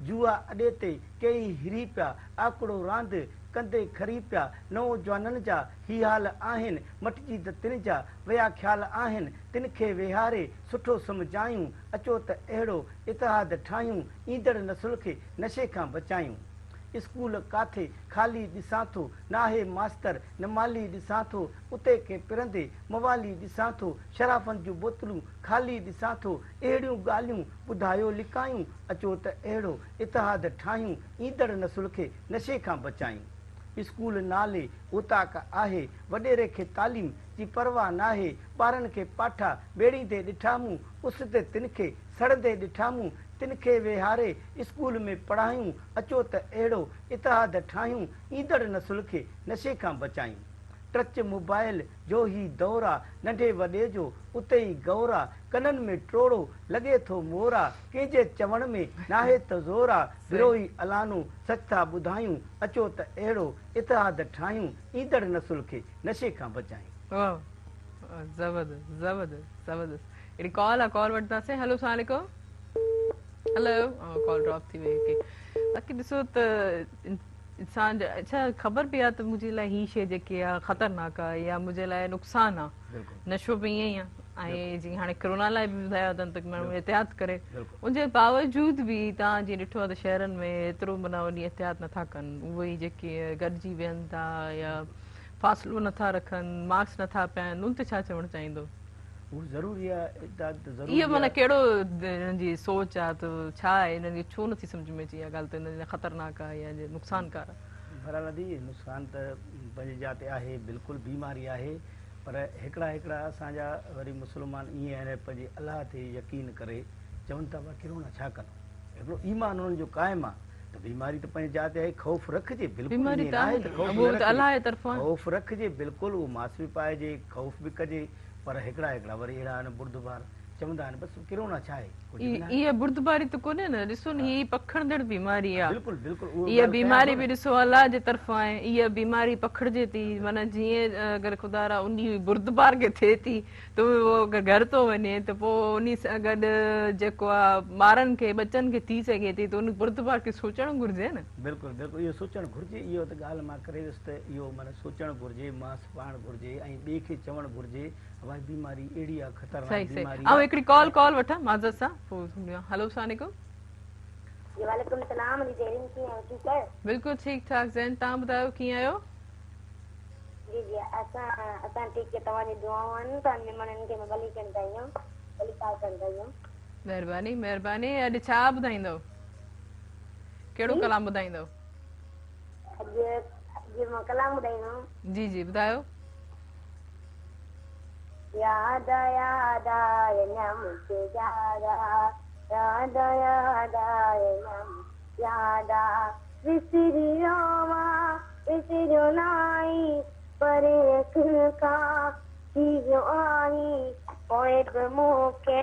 جوا اڏي تي ڪيئي هري پيا، آڪڙو راند ڪندي کري پيا، نوجوانن جا هي حال آهن، مٽجي ته تن جا ويا خيال آهن، تن کي ويهاري سٺو سمجهايون، اچو ته اهڙو اتحاد ٺاهيون، ايندڙ نسل کي نشي کان بچايون. اسڪول ڪاٿي خالي ڏسان ٿو، ناهي ماستر نه مالي ڏسان ٿو، اتي ڪي پرندي موالي ڏسان ٿو، شرافن جون بوتلون خالي ڏسان ٿو، اهڙيون ڳالهيون ٻڌايو لڪايون، اچو ته اهڙو اتحاد ٺاهيون، ايندڙ نسل کي نشي کان بچايون. اسڪول نالي اوطاق آهي، وڏيري کي تعليم جي پرواهه ناهي، ٻارن کي پاٺا ميڙيندي ڏٺا مون، اس تي تن کي سڙندي ڏٺا مون، تن کي ويهاري اسڪول ۾ پڙهايون، اچو ته اهڙو اتحاد ٺاهيون، ايندڙ نسل کي نشي کان بچايون. ٽچ موبائل جو هي دور آ، ننڍي وڏي جو اتي ئي غور آ، ڪنن ۾ ٽوڙو لڳي ٿو مور آ، ڪنهن جي چوڻ ۾ ناهي ته زور آ، بروهي الانو سچ ٿا ٻڌايون، اچو ته اهڙو اتحاد ٺاهيون، ايندڙ نسل کي نشي کان بچايون. واھ زبردست زبردست زبردست هڪڙي ڪال آ ڪال وٺنداسين هلو السلام عليڪم هلو ڪال ڊراپ ٿي وئي اوڪي باقي ڏسو ته انسان اڇا خبر به آ ته منهنجي لاء هي شي جيڪي آ خطرناڪ آ يا منهنجي لاء نقصان آ نشو به ائين ئي آ ۽ جيئن هاڻي ڪرونا لاء به ٻڌايو اٿن ته ماڻهو احتياط ڪري ان جي باوجود به توهان جيئن ڏٺو آ ته شهرن ۾ ايترو معنيٰ وڏي احتياط نٿا ڪن اهي ئي جيڪي گڏجي ويهن ٿا يا فاصلو نٿا رکن ماسڪ نٿا پائن ان تي ڇا چوڻ چاهيندو؟ اهو ضروري آ احتياط ته ضروري آ. اهو معنيٰ ڪهڙو انهن جي سوچ آ ته ڇا آهي انهن کي ڇو نٿي سمجهه ۾ اچي اها ڳالهه ته انهن جي لاء خطرناڪ آ يا نقصانڪار آ. بھرحال ادي نقصان ته پنھنجي جاء تي آھي بلڪل بيماري آھي پر ھڪڙا ھڪڙا اسان جا وري مسلمان ائين آھن پنھنجي الله تي يقين ڪري چون ٿا ڀا ڪرونا ڇا ڪندو ھڪڙو ايمان انھن جو قائم آ ته بيماري ته پنھنجي جاء تي آھي خوف رکجي بلڪل بيماري ائين ته ناھي آھي ته خوف اھو نه ته الله رکجي جي طرفان آھي. خوف رکجي بلڪل اھو ماسڪ به پائجي خوف به ڪجي پر ھڪڙا ھڪڙا وري اھڙا آھن بردبار چوندا آهن بس ڪرونا ڇا آهي ڪجهه به ناهي. اها بردباري ته ڪونهي نه ڏسو نه هي پکڙندڙ بيماري آ بلڪل بلڪل اهو اها ڳالهه ڪيان بيماري ٿو به نه. ڏسو الله جي طرفان آهي اها بيماري پکڙجي ٿي معنيٰ جيئن اگر خدا را انهي بردبار کي ٿئي ٿي ته اهو اگر گهر ٿو وڃي ته پوء انهي سان گڏ جيڪو آ ٻارن کي ٻچن کي ٿي سگهي ٿي ته ان بردبار کي سوچڻ گهرجي نه. بلڪل بلڪل اهو سوچڻ گهرجي اهو ته ڳالهه مان ڪري ويس ته اهو معنيٰ سوچڻ گهرجي ماسڪ پائڻ گهرجي ۽ ٻئي کي چوڻ گهرجي ڀائي بيماري اهڙي آ خطرناڪ صحيح صحيح بيماري آئون آ. هڪڙي ڪال ڪال وٺان معذرت سان پوء هلو السلام عليڪم. جي وعليڪم السلام جي زيرين ڪيئن آهيو ٺيڪ آهيو. بلڪل ٺيڪ ٺاڪ زين توهان ٻڌايو ڪيئن آهيو. جي جي اسان اسان ٺيڪ توهان جون دعائون آهن توهان مهمانن کي ڀلي ڪرڻ چاهيندم ڀلي ڪال ڪرڻ چاهيندم. مهرباني مهرباني اڄ ڇا ٻڌائيندؤ ڪهڙو جي ڪلام ٻڌائيندؤ. اڄ اڄ مان ڪلام ٻڌائيندم. جي جي ٻڌايو. ياد ياد آئي نه مونکي ياد آ ياد ياد آئي نه مونکي ياد آ وسري ويو آ وسريو ناهين پري اکين کان ٿي ويو آهين پوء به مونکي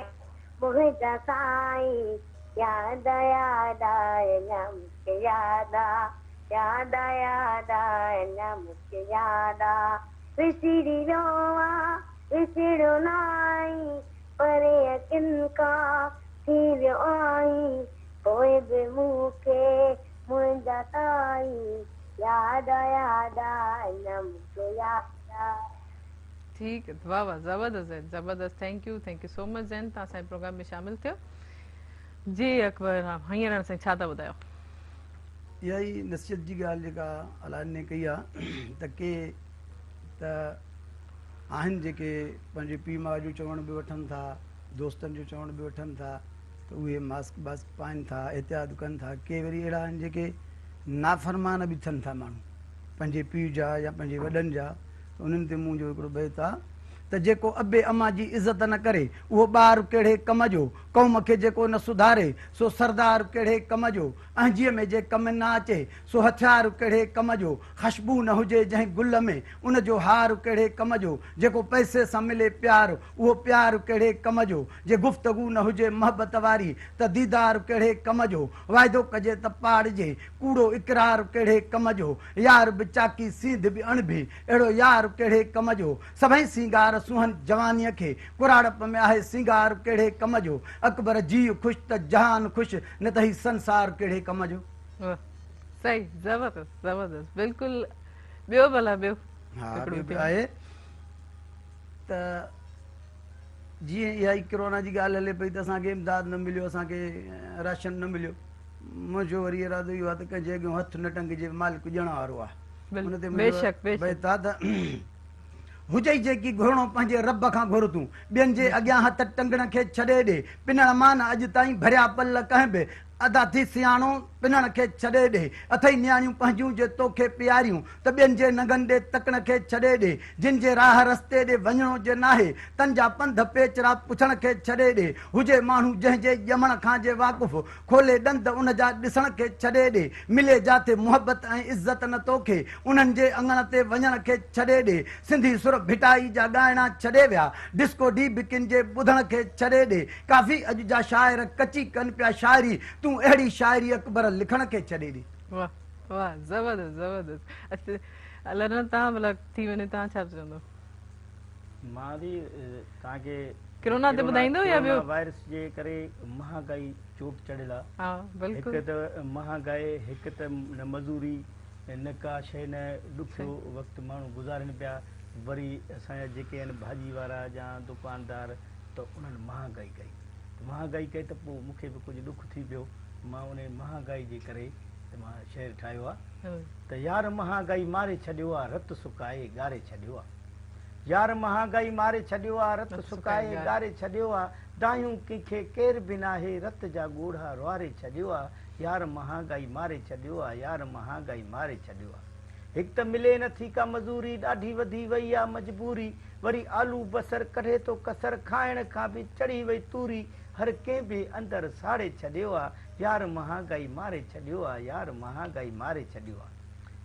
منهنجا سائين ياد ياد آئي نه مونکي ياد آ ياد ياد آئي نه مونکي ياد آ وسري ويو آ وسريو ناهين پري اکين کان ٿي ويو آهين پوء به مون کي منهنجا سائين ياد آ ياد آ اڃا مون کي ياد آ. ٺيڪ واه واه زبردست زين زبردست thank you thank you so much Zain توهان اسان جي پروگرام ۾ شامل ٿيو جي اڪبر هينئر هاڻي سائين ڇا ٿا ٻڌايو. اها ئي نصيحت جي ڳالهه جيڪا الله ڏني ڪئي آ ته ڪي ته آهن جيڪي پنهنجي پيء ماء جو چوڻ به وٺن ٿا، دوستن جو چوڻ به وٺن ٿا ته اهي ماسڪ باسڪ پائن ٿا، احتياط ڪن ٿا. ڪي وري اهڙا آهن جيڪي نافرمان به ٿين ٿا ماڻهو پنهنجي پيء جا يا پنهنجي وڏن جا ته انهن تي منهنجو هڪڙو بيت آ ته جيڪو ابي امان جي عزت نه ڪري اهو ٻار ڪهڙي ڪم جو، قوم کي جيڪو نه سڌاري سو سردار ڪهڙي ڪم جو، اهنجيء ۾ جي ڪم نه اچي سو هٿيار ڪهڙي ڪم جو، خشبو نه هجي جنهن گل ۾، ان جو هار ڪهڙي ڪم جو، جيڪو پئسي سان ملي پيار، اهو پيار ڪهڙي ڪم جو، جي گفتگو نه هجي محبت واري، ته ديدار ڪهڙي ڪم جو، وعدو ڪجي ته پاڙجي، ڪوڙو اقرار ڪهڙي ڪم جو، يار به چاڪي سينڌ به اڻڀي، اهڙو يار ڪهڙي ڪم جو، سڀئي سينگار سونهن جوانيء کي، ڪراڙپ ۾ آهي سينگار ڪهڙي ڪم جو، اڪبر جيء خوش ته جهان خوش، نه ته هي سنسار ڪهڙي ڪم جو. واه صحيح زبردست زبردست بلڪل ٻيو ڀلا ٻيو ها هڪڙو ٻيو به ٿيو آهي ته جيئن اها ئي ڪرونا جي ڳالهه هلي پئي ته اسان کي امداد نه مليو اسان کي راشن نه مليو منهنجو وري ارادو اهو آهي ته ڪنهن جي اڳيان هٿ نه ٽنگجي، مالڪ ڏيڻ وارو آهي. ان تي منهنجو بيت آهي ته. هجئي جيڪي گهرڻو پنهنجي رب کان گهر تون، ٻين جي اڳيان هٿ ٽنگڻ کي ڇڏي ڏي، پنڻ مان نه اڄ تائين ڀريا پل ڪنهن به، ادا ٿي سياڻو پنڻ کي ڇڏي ڏي، اٿئي نياڻيون پنهنجون جي توکي پياريون، ته ٻين جي ننگن ڏي تڪڻ کي ڇڏي ڏي، جن جي راهه رستي ڏي وڃڻو جي ناهي، تن جا پنڌ پيچرا پڇڻ کي ڇڏي ڏي، هجي ماڻهو جنهن جي ڄمڻ کان جي واقف، کولي ڏند ان جا ڏسڻ کي ڇڏي ڏي، ملي جاٿي محبت ۽ عزت نه توکي، انهن جي اڱڻ تي وڃڻ کي ڇڏي ڏي، سنڌي سر ڀٽائي جا ڳائڻا ڇڏي ويا، ڊسڪو ڊي به ڪن جي ٻڌڻ کي ڇڏي ڏي، ڪافي اڄ جا شاعر ڪچي ڪن پيا شاعري، تون اهڙي شاعري اڪبر لکڻ کي ڇڏي ڏي. واه واه زبردست زبردست الله نه تان ڀلا ٿي وڃي تان ڇا چوندو. مان به توهان کي ڪرونا تي ٻڌائيندو يا ٻيو؟ ڪرونا وائرس جي ڪري مهانگائي چوٽ چڙهيل آ. ها بلڪل. هڪ ته مهانگائي هڪ ته نه مزوري نه ڪا شئي نه ڏکيو وقت ماڻهو گذارين پيا وري اسان جا جيڪي آهن ڀاڄي وارا يا دڪاندار ته انهن مهانگائي ڪئي ته مهانگائي ڪئي ته پوء مون کي به ڪجهه ڏک ٿي پيو مان انهي مهانگائي جي ڪري ته مان شعر ٺاهيو آ ته يار مهانگائي ماري ڇڏيو آ رت سڪائي ڳاري ڇڏيو آ. يار مهانگائي ماري ڇڏيو آ، رت سڪائي ڳاري ڇڏيو آ، دانهيون ڪنهن کي ڪير به ناهي، رت جا ڳوڙها روئاري ڇڏيو آ، يار مهانگائي ماري ڇڏيو آ، يار مهانگائي ماري ڇڏيو آ. هڪ ته ملي نه ٿي ڪا مزوري، ڏاڍي وڌي وئي آ مجبوري، وري آلو بصر ڪڍي ٿو ڪسر، کائڻ کان به چڙهي وئي توري، هر ڪنهن به اندر ساڙي ڇڏيو آ، يار مهانگائي ماري ڇڏيو آ، يار مهانگائي ماري ڇڏيو آ.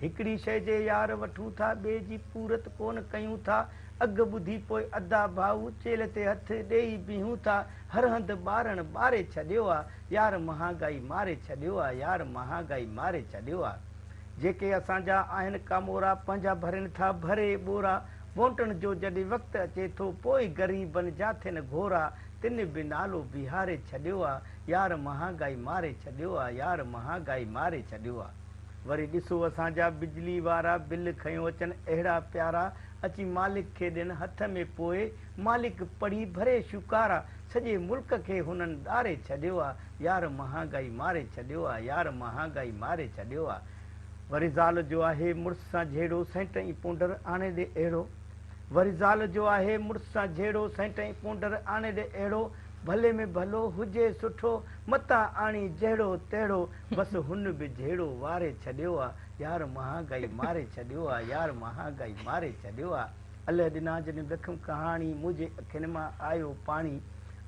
هڪڙي شيء جي يار وٺون ٿا، ٻئي جي پورت ڪونه ڪيون ٿا. اگهه ٻڌي پوء ادا ڀائو چيلهه تي هٿ ڏيئي بيهون ٿا. هر هنڌ ٻارڻ ٻاري ڇڏيو آ، يار مهانگائي ماري ڇڏيو آ، يار مهانگائي ماري ڇڏيو آ. جيڪي اسان جا آهن ڪامورا، پنهنجا ڀرين ٿا ڀري ٻورا. وونٽن جو جڏهن وقت اچي ٿو، پوء غريبن جا ٿين گهورا. تن به نالو بيهاري ڇڏيو آ، يار مهانگائي ماري ڇڏيو آ، يار مهانگائي ماري ڇڏيو آ. وري ڏسو اسان جا بجلي وارا بل کنيو اچن اهڙا پيارا اچي مالڪ کي ڏين هٿ ۾ پوء مالڪ پڙهي ڀري شوڪارا سڄي ملڪ کي هنن ڏاري ڇڏيو آ يار مهانگائي ماري ڇڏيو آ يار مهانگائي ماري ڇڏيو آ. وري زال جو آهي مڙس سان جهيڙو سينٽ ۽ پونڊر آڻي ڏي اهڙو وري زال جو آهي مڙس سان جهيڙو سينٽ ۽ پونڊر آڻي ڏي اهڙو ڀلي ۾ ڀلو هجي سٺو متان آڻي جهڙو تهڙو بس هن به جهيڙو واري ڇڏيو آ يار مهانگائي ماري ڇڏيو آ يار مهانگائي ماري ڇڏيو آ الهه ڏنا جڏهن لکيم ڪهاڻي منهنجي اکين مان آيو پاڻي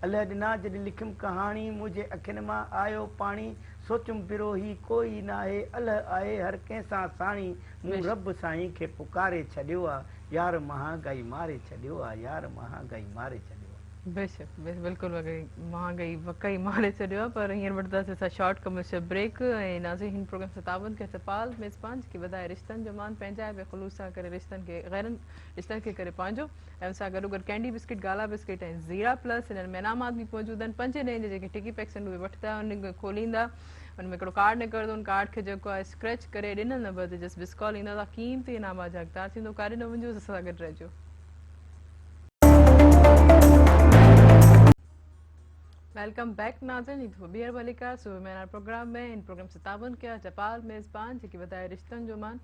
الهه ڏنا جڏهن لکيم ڪهاڻي منهنجي اکين مان آيو پاڻي سوچيم بروهي ڪوئي ناهي الهه آهي هر ڪنهن سان ساڻي مون رب سائين کي پڪاري ڇڏيو آ يار مهانگائي ماري ڇڏيو آ يار مهانگائي ماري ڇڏيو آ. بيشڪ بيشڪ بلڪل واقعي مهانگائي وقعي ماري ڇڏيو آهي پر هينئر وٺنداسين اسان شارٽ ڪمرشل بريڪ ۽ ناظرين هن پروگرام سان تعاون ڪيو سپال ميزبان جيڪي وڌائي رشتن جو مان پنهنجائپ ۽ خلوص سان ڪري رشتن کي غيرن رشتن کي ڪري پنهنجو ۽ ان سان گڏو گڏ ڪينڊي بسڪٽ گالا بسڪٽ ۽ زيرا پلس انهن ۾ انعامات به موجود آهن پنجين ڏهين جا جيڪي ٽڪي پيڪس آهن اهي وٺندا ان کي کوليندا ان ۾ هڪڙو ڪارڊ نڪرندو ان ڪارڊ کي جيڪو آهي اسڪريچ ڪري ڏنل نمبر تي جسٽ مس ڪال ايندا ته قيمتي انعامات جا حقدار ٿيندو ڪاڏي نه وڃجو اسان سان گڏ رهجو. Welcome back ناظرين هڪ دفعو ٻيهر ڀليڪار صبح مهراڻ پروگرام ۾ هن پروگرام سان تعاون ڪيا جپال ميزبان جيڪي وڌائي رشتن جو مان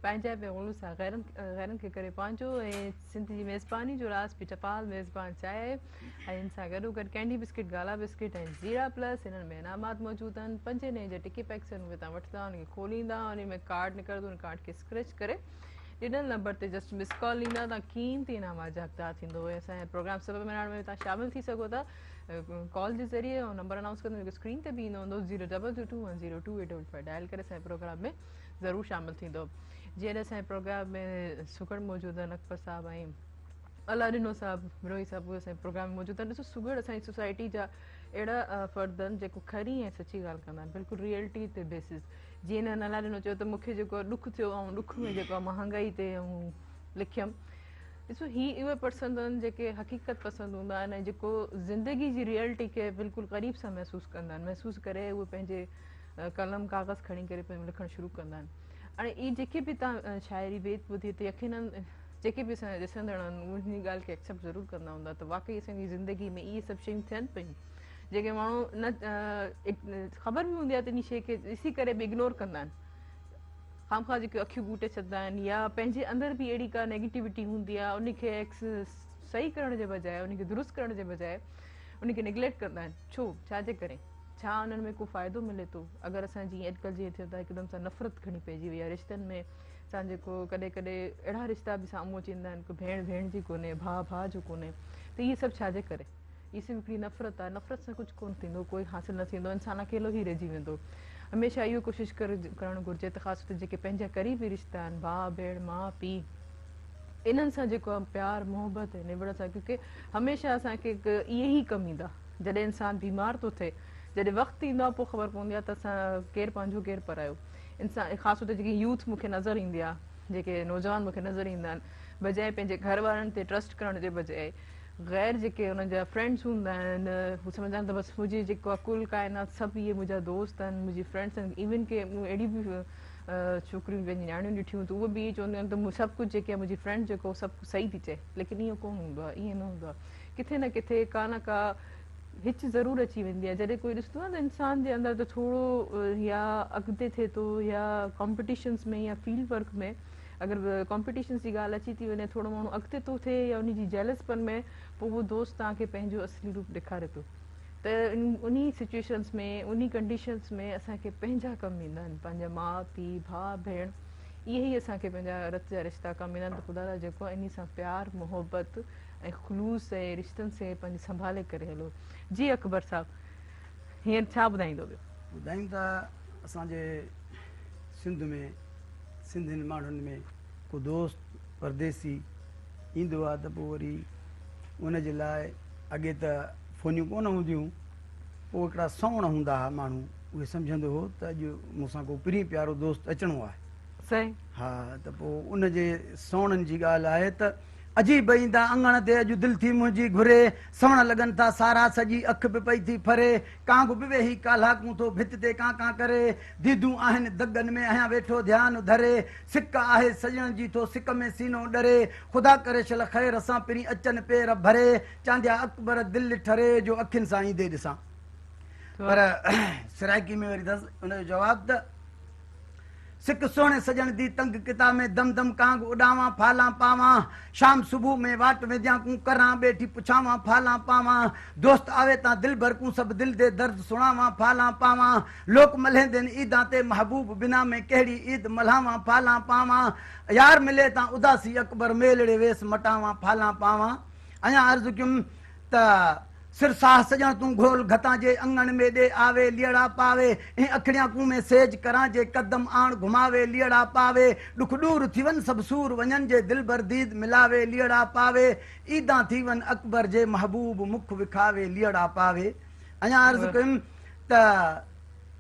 پنهنجا به غلو سان غيرن غيرن کي ڪري پنهنجو ۽ سنڌ جي ميزباني جو راز به ٽپال ميزبان چاهي ۽ ان سان گڏو گڏ ڪينڊي بسڪٽ گالا بسڪٽ ۽ زيرا پلس انهن ۾ انعامات موجود آهن پنجين ڏهين جا ٽڪي پيڪس آهن اهي تان وٺندا ان کي کوليندا ان ۾ ڪارڊ نڪرندو ان ڪارڊ کي اسڪريچ ڪري ڏنل نمبر تي جسٽ مس ڪال ڏيندا ته قيمتي انعامات جا حقدار ٿيندو ۽ اسان جي پروگرام سبب مهراڻ ۾ توهان شامل ٿي سگهو ٿا ڪال جي ذريعي ۽ نمبر انائونس ڪندو جيڪو اسڪرين تي به ايندو هوندو zero double two two one zero two eight double five dial ڪري اسان جي پروگرام ۾ ضرور شامل ٿيندو جيئن اسان جي پروگرام ۾ سگهڙ موجود آهن اڪبر صاحب ۽ الله ڏنو صاحب بروهي صاحب اهي اسان جي پروگرام ۾ موجود آهن ڏسو سگهڙ اسان جي سوسائٽي جا اهڙا فرد آهن جيڪو کري ۽ سچي ڳالهه ڪندا آهن بلڪل ريئلٽي تي بيسس جيئن هن الله ڏنو چيو ته مون کي جيڪو ڏک ٿيو آئون ڏک ۾ جيڪو آهي مهانگائي تي آئون لکيم ڏسو هي اهي پرسن آهن جيڪي حقيقت پسند هوندا آهن ۽ جيڪو زندگي جي ريئلٽي کي بلڪل قريب سان محسوس ڪندا آهن محسوس ڪري اهي پنهنجي قلم ڪاغذ کڻي ڪري پنهنجو لکڻ شروع ڪندا آهن هاڻي هي جيڪي به تان شاعري بيت ٻڌي ته يقينن جيڪي به اسان جا ڏسندڙ آهن اهي هن ڳالهه کي ايڪسيپٽ ضرور ڪندا هوندا ته واقعي اسان جي زندگي ۾ اهي سڀ شيون ٿين پيون. جيڪي ماڻهو نه خبر به هوندي آهي ته ان شيء کي ڏسي ڪري به اگنور ڪندا آهن، خامخواه جيڪي اکيون ٻوٽي ڇڏندا آهن يا پنهنجي اندر به اهڙي ڪا نيگيٽيوٽي هوندي آهي ان کي صحيح ڪرڻ جي بجاء ان کي درست ڪرڻ جي بجاء ان کي نگليڪٽ ڪندا آهن. ڇو؟ ڇا جي ڪري؟ ڇا انهن ۾ ڪو فائدو ملي ٿو؟ اگر اسان جيئن اڄڪلهه جيئن ٿيو ته هڪدم سان نفرت گهڻي پئجي وئي آهي رشتن ۾، اسان جيڪو ڪڏهن ڪڏهن اهڙا رشتا به سامهون اچي ويندا آهن ڪو ڀيڻ ڀيڻ جي ڪونهي، ڀاء ڀاء جو ڪونهي ته اهي سڀ ڇا جي ڪري؟ اهي سڀ هڪڙي نفرت آهي، نفرت سان ڪجهه ڪونه ٿيندو، ڪوئي حاصل نه ٿيندو، انسان اڪيلو ئي رهجي ويندو. هميشه اهو ڪوشش ڪرڻ گهرجي ته خاص طور تي جيڪي پنهنجا قريبي رشتا آهن، ڀاء، ڀيڻ، ماء، پيء، انهن سان جيڪو آهي پيار، محبت ۽ نبڙ سان ڪيونڪه هميشه اسان کي اهي ئي ڪم ايندا. جڏهن انسان بيمار ٿو ٿئي، جڏهن وقت ايندو آهي پوء خبر پوندي آهي ته اسان ڪير پنهنجو ڪير پرايو. انسان خاص طور تي جيڪي يوٿ مون کي نظر ايندي آهي، جيڪي نوجوان مون کي نظر ايندا آهن، بجاء پنهنجي گهر وارن تي ٽرسٽ ڪرڻ جي بجاء غير جيڪي انهن جا فرينڊس هوندا آهن هو سمجهندا آهن ته بس منهنجي جيڪو آهي ڪل ڪائنات سڀ اهي منهنجا دوست آهن منهنجي فرينڊس آهن ايون ڪي مون اهڙي به ڇوڪريون پنهنجي نياڻيون ڏٺيون ته اهي به ائين چونديون آهن ته سڀ ڪجهه جيڪي آهي منهنجي فرينڊ جيڪو سڀ ڪجهه صحيح ٿي چئي ليڪن ائين ڪونه هوندو آهي ائين نه هوندو آهي ڪٿي نه ڪٿي ڪا نه ڪا هچ ضرور اچي ويندي آهي جڏهن ڪوئي ڏسندو آهي ته انسان جي اندر ته ٿورو يا اڳتي ٿئي ٿو يا ڪامپٽيشنس ۾ يا فيلڊ ورڪ ۾ اگر ڪامپيٽيشنس جي ڳالهه اچي ٿي وڃي ٿورو ماڻهو اڳتي ٿو ٿئي يا ان جي جيلس پن ۾ پوء اهو دوست توهان کي پنهنجو اصلي روپ ڏيکاري ٿو ته انهي سچويشنس ۾ انهي ڪنڊيشنس ۾ اسان کي پنهنجا ڪم ايندا آهن پنهنجا ماء پيء ڀاء ڀيڻ اهي ئي اسان کي پنهنجا رت جا رشتا ڪم ايندا آهن ته خدا لاء جيڪو آهي انهي سان پيار محبت ۽ خلوص ۽ رشتن سين پنهنجي سنڀالي ڪري هلو جي اڪبر صاحب هينئر ڇا ٻڌائيندو ٻيو؟ ٻڌايون ته اسان جي سنڌ ۾ سنڌين ماڻهن ۾ ڪو دوست پرديسي ايندو آهي ته پوء وري ان جي لاء اڳي ته فونيون ڪونه هونديون هيون پوء هڪڙا سوڻ هوندا هئا ماڻهو اهي سمجهندو هو ته اڄ مون سان ڪو پرين پيارو دوست اچڻو آهي صحيح ها ته پوء ان جي سوڻن جي ڳالهه آهي ته عجيب ايندا اڱڻ تي اڄ دل ٿي منهنجي گهري، سوڻ لڳن ٿا سارا سڄي اک به پئي ٿي ڦري، ڪانگ به ويهي ڪالهاڪون ٿو ڀت تي ڪان ڪان ڪري، ديدون آهن دڳن ۾ اهيان ويٺو ڌيان ڌري، سڪ آهي سڄڻ جي ٿو سڪ ۾ سينو ڏري، خدا ڪري شل خير سان پرين اچن پير ڀري، چانڊيا اڪبر دل ٺري جو اکين سان ايندي ڏسان. پر سرائيڪي ۾ وري اٿس ان جو جواب ته. سڪ سهڻي سڄڻ the تنگ ڪتا ۾ دم دم ڪانگ اڏاوان ڦالان پاوان شام صبح ۾ واٽ وينديان ڪون ڪران ٻيٺي پڇاوان ڦالان پاوان دوست آوي تان دلبر ڪون سڀ دل the درد سڻاوان ڦالان پاوان لوڪ ملهيندين عيدان تي محبوب بنا ۾ ڪهڙي عيد ملهاوان ڦالان پاوان يار ملي تان اداسي اڪبر ميلڙي ويس مٽاوان ڦالان پاوان اڃا عرض ڪيم ته سر ساهه سڄڻ تون گهول گهتان جي اڱڻ ۾ ڏي آوي ليئڙا پاوي اين اکڙيان ڪون ۾ سيج ڪران جي قدم آڻ گهماوي ليئڙا پاوي ڏک ڏور ٿي ون سڀ سور وڃن جي دلبر ديد ملاوي ليئڙا پاوي عيدان ٿي ون اڪبر جي محبوب مک وکاوي ليئڙا پاوي اڃا عرض ڪيم ته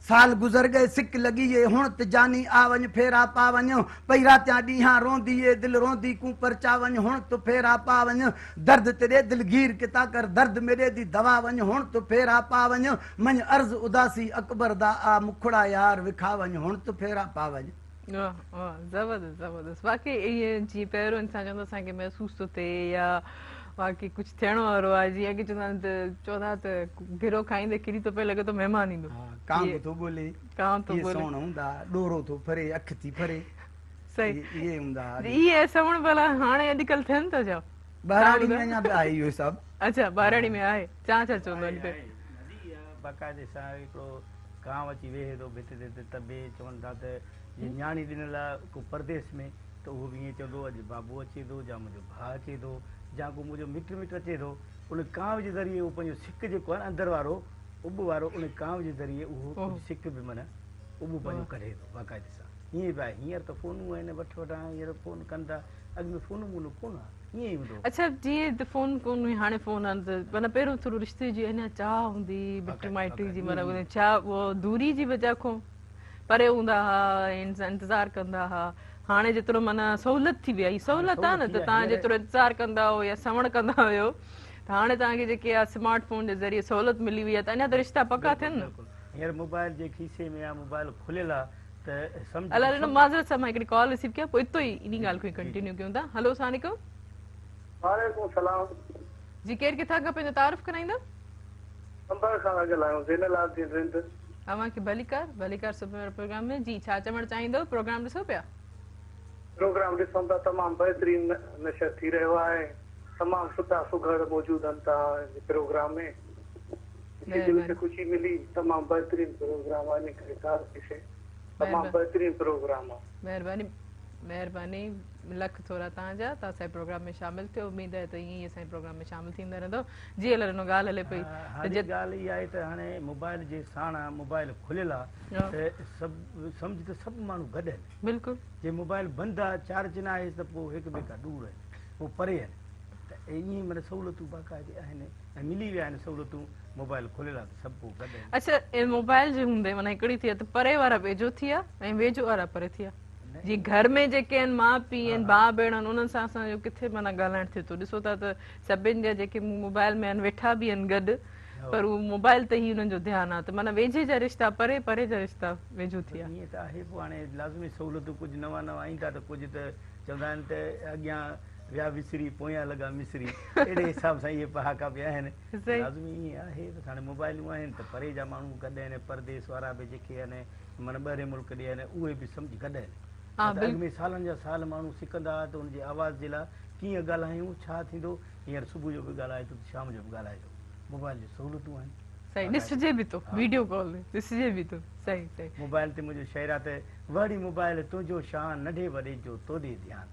سال گذر ڳئي سڪ لڳي اي هڻ ته جاني آ وڃ ڦيرا پا وڃ پئي راتيان ڏينهان روندي اي دل روندي ڪون پرچا وڃ هڻ ته ڦيرا پا وڃ درد تيڏي دلگير ڪتا ڪر درد ميڏي the دوا وڃ هڻ ته ڦيرا پا وڃ مڃ عرض اداسي اڪبر دا آ مکڙا يار وکا وڃ هڻ ته ڦيرا پا وڃ. واه واه زبردست زبردست واقعي ائين جيئن پهريون انسان چوندو اسان کي محسوس ٿو ٿئي يا واقعي ڪجهه ٿيڻ وارو آهي جيئن اڳي چوندا آهن ته چوندا ته گرو کائيندي ڪري ٿو پئي لڳي ٿو مهمان ايندو. ها ڪانگ ٿو ٻولي ڪانگ ٿو اهي ٻولي سوڻ هوندا ڏورو ٿو ڦري اک ٿي ڦري صحيح اهي هوندا ها اهي سوڻ ڀلا هاڻي اڄڪلهه ٿين ٿا ڇا؟ ٻهراڙي ۾ اڃا به آهي اهو حساب. اڇا ٻهراڙي ۾ آهي چان ڇا چوندو ان تي؟ باقاعدي سان هڪڙو ڪانء اچي ويهي ٿو ڀت تي ته به چون ٿا ته جي نياڻي ڏنل آ ڪو پرديس ۾ ته اهو به ائين چوندو اڄ بابو اچي ٿو جا منهنجو ڀاء اچي ٿو جا ڪو منهنجو مٽ مٽ اچي ٿو ان ڪانء جي ذريعي اهو پنهنجو سڪ جيڪو آهي نه اندر وارو اٻ وارو ان ڪانء جي ذريعي اهو ڪجهه سڪ به معنيٰ اٻ پنهنجو ڪڍي ٿو باقاعدي سان ائين به آهي هينئر ته فونون آهن وٺ وٺان هينئر فون ڪن ٿا اڳ ۾ فونون بونون ڪونه ها ائين ئي هوندو هو. اڇا جيئن ته فون ڪونه هئي هاڻي فون آهن ته معنيٰ پهريون ٿورو رشتي جي اڃا چاهه هوندي هئي مٽ مائٽي جي معنيٰ ڇا اهو دوري جي وجه کان پري هوندا ها ۽ انتظار ڪندا ها هاڻي جيترو معنيٰ سهولت ٿي وئي آهي سهولت آهي نه ته توهان جيترو انتظار ڪندا هو يا سوڻ ڪندا هيو ته هاڻي توهان کي جيڪي آهي سمارٽ فون جي ذريعي سهولت ملي وئي آهي ته اڃا ته رشتا پڪا ٿين نه. بلڪل هينئر موبائل جي کيسي ۾ آهي موبائل کليل آهي ته سمجهه الله ڏنو معذرت سان مان هڪڙي ڪال رسيو ڪيان پوء اتو ئي انهي ڳالهه کي ڪنٽينيو ڪيون ٿا هلو السلام عليڪم. وعليڪم السلام. جي ڪير ڪٿان کان پنهنجو تعارف ڪرائيندا. قمبر کان ٿا ڳالهايون زين العابدين رند. اوهان کي ڀليڪار ڀليڪار صبح واري پروگرام ۾ جي ڇا چوڻ چاهيندو پروگرام ڏسو پيا. پروگرام ڏسون ٿا تمام بهترين نشر ٿي رهيو آهي تمام سٺا سگهڙ موجود آهن توهان جي پروگرام ۾ ڏسي دل کي خوشي ملي تمام بهترين پروگرام آهي ان ڪري ڪال ڪئي سي تمام بهترين پروگرام آهي. مهرباني مهرباني لک ٿورا توهان جا توهان اسان جي پروگرام ۾ شامل ٿيو اميد آهي ته ائين ئي اسان جي پروگرام ۾ شامل ٿيندا رهندو جي الله ڏنو ڳالهه هلي پئي ته هاڻي ڳالهه اها آهي ته هاڻي موبائل جي ساڻ موبائل کليل آ ته سڀ سمجهه ته سڀ ماڻهو گڏ آهن بلڪل جي موبائل بند آ چارج نه آهي ته پوء هڪ ٻئي کان ڏور آهن پوء پري آهن ته ائين معنيٰ سهولتون باقاعدي آهن ۽ ملي ويا آهن سهولتون موبائل کليل آ ته سڀ پوء گڏ آهن. اڇا موبائل جي هوندي معنيٰ هڪڙي ٿي ته پري وارا ويجهو ٿي ويا ۽ ويجهو وارا پري ٿي ويا جي گهر ۾ جيڪي آهن ماء پيء آهن ڀاء ڀيڻ آهن انهن سان اسان جو ڪٿي معنيٰ ڳالهائڻ ٿئي ٿو ڏسو ٿا ته سڀن جا جيڪي موبائل ۾ آهن ويٺا به آهن گڏ پر اهو موبائل تي ئي انهن جو ڌيان آهي ته معنيٰ ويجهي جا رشتا پري پري جا رشتا ويجهو ٿي ويا. ائين ته آهي پوء هاڻي لازمي سهولتون ڪجهه نوان نوان ايندا ته ڪجهه ته چوندا آهن ته اڳيان ويا وسري پويان لڳا مصري اهڙي حساب سان اهي پهاڪا به آهن لازمي ائين آهي بس هاڻي موبائلون آهن ته پري جا ماڻهو گڏ آهن پرديس وارا به جيڪي آهن معنيٰ ٻاهرين ملڪ ڏي آهن اهي به سمجهه گڏ آهن نه ته اڳ ۾ سالن جا سال ماڻهو سڪندا هئا ته ان جي آواز جي لاء ڪيئن ڳالهايون ڇا ٿيندو هينئر صبح جو به ڳالهائي ٿو ته شام جو به ڳالهائي ٿو موبائل جون سهولتون آهن. صحيح ڏسجي به ٿو ويڊيو ڪال تي ڏسجي به ٿو صحيح صحيح. موبائل تي منهنجو شعر آ ته وهڙي موبائل تنهنجو شان ننڍي وڏي جو توڏي ڌيان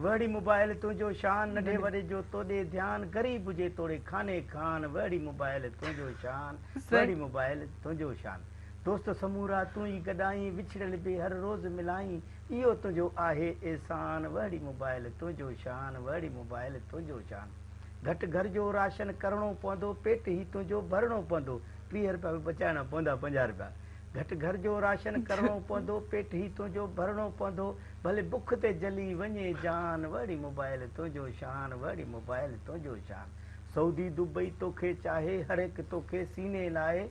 وهڙي موبائل تنهنجو شان ننڍي وڏي جو توڏي ڌيان غريب هجي توڙي خاني خان وهڙي موبائل تنهنجو شان وهڙي موبائل تنهنجو شان دوست سمورا تون ئي گڏائين وڇڙيل به هر روز ملائين اهو تنهنجو آهي احسان وهڙي موبائل تنهنجو شان وهڙي موبائل تنهنجو شان گهٽ گهر جو راشن ڪرڻو پوندو پيٽ هي تنهنجو ڀرڻو پوندو 30 رپيا به بچائڻا پوندا 50 رپيا گهٽ گهر جو راشن ڪرڻو پوندو پيٽ هي تنهنجو ڀرڻو پوندو ڀلي بک تي جلي وڃي جان وهڙي موبائل تنهنجو شان وهڙي موبائل تنهنجو شان سعودي دبئي توکي چاهي هر هڪ توکي سيني لائي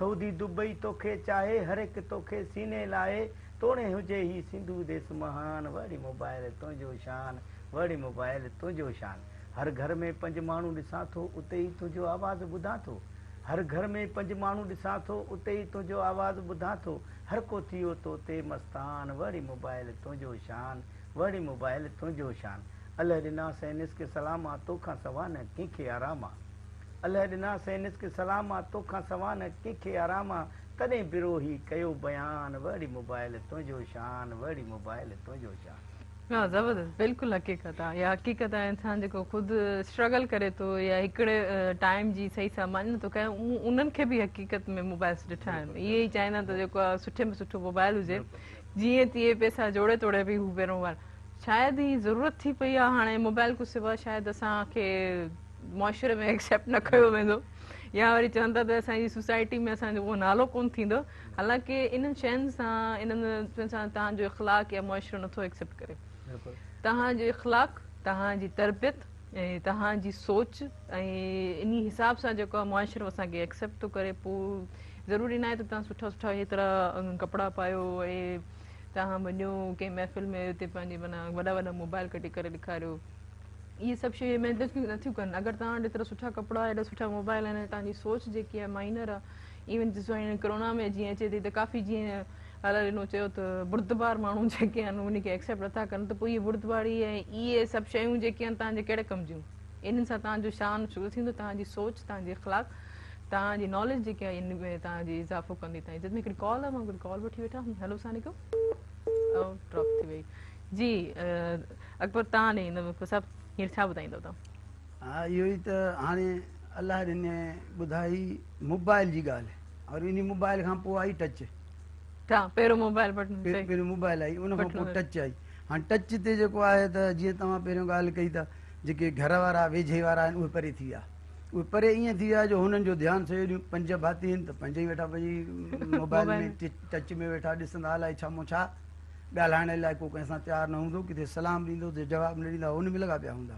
سعودي دبئي توکي چاهي هر هڪ توکي سيني لائي توڻي هجي هي سنڌو ديس مهان، وڙي موبائل تنهنجو شان، وڙي موبائل تنهنجو شان. هر گهر ۾ پنج ماڻهو ڏسان ٿو، اتي ئي تنهنجو آواز ٻڌان ٿو. هر گهر ۾ پنج ماڻهو ڏسان ٿو، اتي ئي تنهنجو آواز ٻڌان ٿو. هر ڪو ٿيو تو تي مستان، وڙي موبائل تنهنجو شان، وڙي موبائل تنهنجو شان. الهه ڏنا سئنس کي سلام آ، توکان سوا نه ڪنهن کي آرام آ. الهه ڏنا سئنس کي سلام آ، توکان سوا نه ڪنهن کي آرام آ. تڏهن بروهي ڪيو بيان، وڙي موبائل تنهنجو شان، وڙي موبائل تنهنجو شان. ها زبردست بلڪل حقيقت آ اها حقيقت آ انسان جيڪو خود اسٽرگل ڪري ٿو يا هڪڙي ٽائيم جي صحيح سان معنيٰ نٿو ڪري انهن کي به حقيقت ۾ موبائلس ڏٺا آهن اهي ئي چاهيندا ته جيڪو آ سٺي ۾ سٺو موبائل هجي جيئن تيئن پئسا جوڙي توڙي به هو پهريون موبائل شايد هي ضرورت ٿي پئي آ هاڻي موبائل کان سوا شايد اسان کي معاشري ۾ ايڪسيپٽ نه ڪيو ويندو يا وري چون ٿا ته اسان جي سوسائٽي ۾ اسان جو اهو نالو ڪونه ٿيندو حالانڪه انهن شين سان انهن شين سان توهان جو اخلاق يا معاشرو نٿو ايڪسيپٽ ڪري توهان جو اخلاق توهان جي تربيت ۽ توهان جي سوچ ۽ انهي حساب سان جيڪو آهي معاشرو اسان کي ايڪسيپٽ ٿو ڪري پوء ضروري ناهي ته توهان سٺا سٺا هيترا ڪپڙا پايو ۽ توهان وڃو ڪنهن محفل ۾ اتي پنهنجي معنيٰ وڏا وڏا موبائل ڪڍي ڪري ڏيکاريو اهي سڀ شيون مينٽين نٿيون ڪن اگر توهان وٽ ايترا سٺا ڪپڙا ايڏا سٺا موبائل آهن ۽ توهان جي سوچ جيڪي آهي مائنر آهي ايون ڏسو هاڻي ڪرونا ۾ جيئن اچي ٿي ته ڪافي جيئن الله ڏنو چيو ته بردبار ماڻهو جيڪي آهن ان کي ايڪسيپٽ نٿا ڪن ته پوء اهي بردباري ۽ اهي سڀ شيون جيڪي آهن توهان جي ڪهڙي ڪم جون انهن سان توهان جو شان شروع ٿيندو توهان جي سوچ توهان جي اخلاق توهان جي ناليج جيڪي آهي ان ۾ توهان جي اضافو ڪندي توهان عزت ۾ هڪڙي ڪال آهي مان هڪڙي ڪال وٺي وٺان هيلو السلام عليڪم او ڊراپ ٿي وئي جي اڪبر تان ڏي ايندم اڪبر صاحب هينئر ڇا ٻڌائيندو تان. ها اهو ئي ته هاڻي الله ڏني ٻڌائي موبائل جي ڳالهه اور انهي موبائل کان پوء آئي ٽچ. ها پهريون موبائل بٽڻ صحيح. پهريون موبائل آئي ان کان پوء ٽچ آئي هاڻي ٽچ تي جيڪو آهي ته جيئن توهان پهريون ڳالهه ڪئي ته جيڪي گهر وارا ويجهي وارا آهن اهي پري ٿي ويا اهي پري ائين ٿي ويا جو هنن جو ڌيان سڄو ڏينهن پنج ڀاتي آهن ته پنج ئي ويٺا پنهنجي موبائل ۾ ٽچ ۾ ويٺا ڏسندا الائي ڇا مون ڇا ڳالهائڻ لاء ڪو ڪنهن سان تيار نه هوندو، ڪٿي سلام ڏيندو ته جواب نه ڏيندا، ان ۾ لڳا پيا هوندا.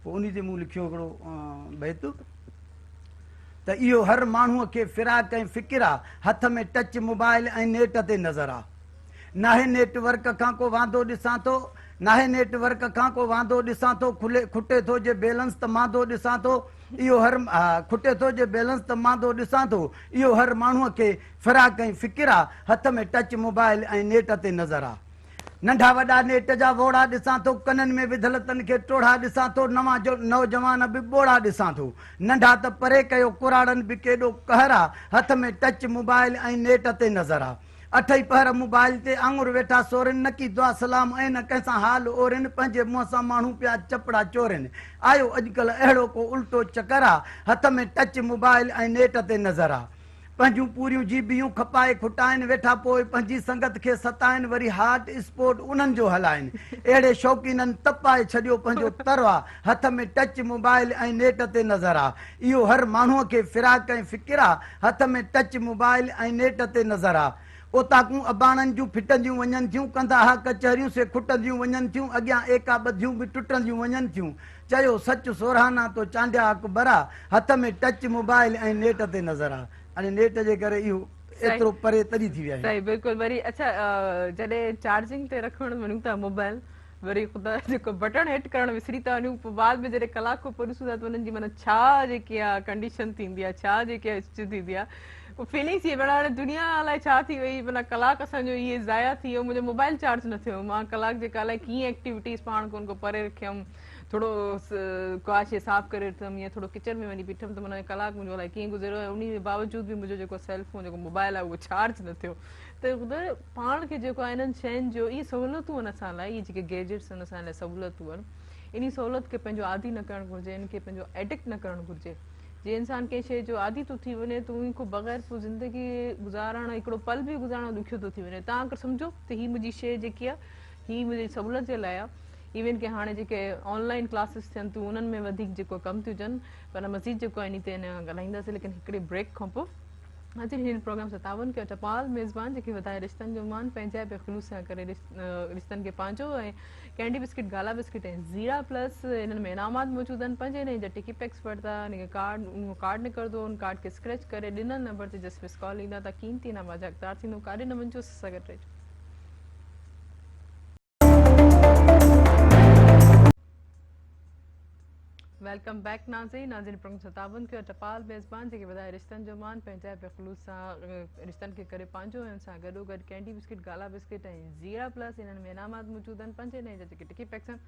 پوء انهي تي مون لکيو هڪڙو بيت ته اهو هر ماڻهوء کي فراق ۽ فڪر آ، هٿ ۾ ٽچ موبائل ۽ نيٽ تي نظر آ. ناهي نيٽ ورڪ کان ڪو واندو ڏسان ٿو، ناهي نيٽ ورڪ کان ڪو واندو ڏسان ٿو، کلي کٽي ٿو جي بيلنس ته ماندو ڏسان ٿو. اهو هر کٽي ٿو جي بيلنس ته ماندو ڏسان ٿو. اهو هر ماڻهوء کي فراق ۽ فڪر آ، هٿ ۾ ٽچ موبائل ۽ نيٽ تي نظر آ. ننڍا وڏا نيٽ جا ووڙا ڏسان ٿو، ڪنن ۾ وڌل تن کي ٽوڙها ڏسان ٿو، نوان نوجوان به ٻوڙا ڏسان ٿو. ننڍا ته پري ڪيو ڪراڙن به ڪيڏو قهر آ، هٿ ۾ ٽچ موبائل ۽ نيٽ تي نظر آ. اٺئي پهر موبائل تي آڱر ويٺا سورين، نڪي دعا سلام ۽ نه ڪنهن سان حال اورين، پنهنجي منهن سان ماڻهو پيا چپڙا چورين. آيو اڄڪلهه اهڙو ڪو الٽو چڪر آ، هٿ ۾ ٽچ موبائل ۽ نيٽ تي نظر آ. پنهنجون پوريون جيبيون کپائي کٽائين ويٺا پوء پنهنجي سنگت کي ستائين وري هاٽ اسپوٽ انهن جو هلائين. اهڙي شوقينن تپائي ڇڏيو پنهنجو تر آ، هٿ ۾ ٽچ موبائل ۽ نيٽ تي نظر آ. اهو هر ماڻهوء کي فراق ۽ فڪر آ، هٿ ۾ ٽچ موبائل ۽ نيٽ تي نظر آ. اوطاقون اباڻن جون ڦٽنديون وڃن ٿيون، ڪندا ها ڪچهريون سي کٽنديون وڃن ٿيون، اڳيان ايڪا ٻڌيون به ٽٽنديون وڃن ٿيون. چيو سچ سورهانا تو چانڊيا اڪبر آ، هٿ ۾ ٽچ موبائل ۽ نيٽ تي نظر آ. هاڻي نيٽ جي ڪري اهو ايترو پري تڏهن ٿي ويا آهيون. صحيح بلڪل وري اڇا جڏهن چارجنگ تي رکڻ وڃون ٿا موبائل وري خدا جيڪو بٽڻ هٽ ڪرڻ وسري ٿا وڃون پوء بعد ۾ جڏهن ڪلاڪ کان پوء ڏسون ٿا ته انهن جي معنيٰ ڇا جيڪي آ ڪنڊيشن ٿيندي آ ڇا جيڪي آ اسٽي ٿيندي آ پوء فيلنگس اهي معنيٰ هاڻي دنيا الائي ڇا ٿي وئي معنيٰ ڪلاڪ اسان جو اهي ضايع ٿي ويو منهنجو موبائل چارج نه ٿيو مان ڪلاڪ جيڪا الائي ڪيئن ايڪٽيوٽيز پاڻ کان ان کان پري رکيم ٿورو ڪا شي صاف ڪري رکيم يا ٿورو ڪچن ۾ وڃي بيٺم ته معنيٰ ڪلاڪ منهنجو الائي ڪيئن گذريو ۽ انهي باوجود به منهنجو جيڪو سيل فون جيڪو موبائل آهي اهو چارج نه ٿيو ته خدا پاڻ کي جيڪو آهي انهن شين جو اهي سهولتون آهن اسان لاء اهي جيڪي گيجيٽس آهن اسان لاء سهولتون آهن انهي سهولت کي پنهنجو عادي نه ڪرڻ گهرجي ان کي پنهنجو ايڊڪٽ نه ڪرڻ گهرجي جي انسان ڪنهن شي جو عادي ٿو ٿي وڃي ته ان کان بغير پوء زندگي گذارڻ هڪڙو پل به گذارڻ ڏکيو ٿو ٿي وڃي تان اگر سمجهو ته هي منهنجي شي جيڪي آهي هي منهنجي سهولت جي لاء آهي ايون ڪي هاڻي جيڪي آن لائن ڪلاسز ٿين ٿيون انهن ۾ وڌيڪ جيڪو ڪم ٿيون اچن پر مزيد جيڪو آهي انهي تي اڃا ڳالهائينداسين ليڪن هڪڙي بريڪ کان پوء ناظرين هن پروگرام سان تعاون ڪيو ٽپال ميزبان جيڪي وڌائي رشتن جو مان پنهنجائپ ۽ خلوص سان ڪري رشتن کي پنهنجو ۽ ڪينڊي بسڪٽ گالا بسڪٽ ۽ زيرا پلس انهن ۾ انعامات موجود آهن پنهنجي انهن جا ٽڪي پيڪس وٺندا ان کي ڪارڊ اهو ڪارڊ نڪرندو ان ڪارڊ کي اسڪريچ ڪري ڏنل نمبر تي جس مس ڪال ايندا ته قيمتي انعامات جا حقدار ٿيندو ڪاڏي نه وڃجو اسان سان گڏ رهجو. Welcome back ناظرين ناظرين پروگرام سان تعاون ڪيو ٽپال ميزبان جيڪي وڌائي رشتن جو مان پنهنجائپ ۽ خلوص سان رشتن کي ڪري پنهنجو ۽ ان سان گڏو گڏ ڪينڊي بسڪٽ گالا بسڪٽ ۽ زيرا پلس انهن ۾ انعامات موجود آهن پنهنجي نئين جا جيڪي ٽڪي پيڪس آهن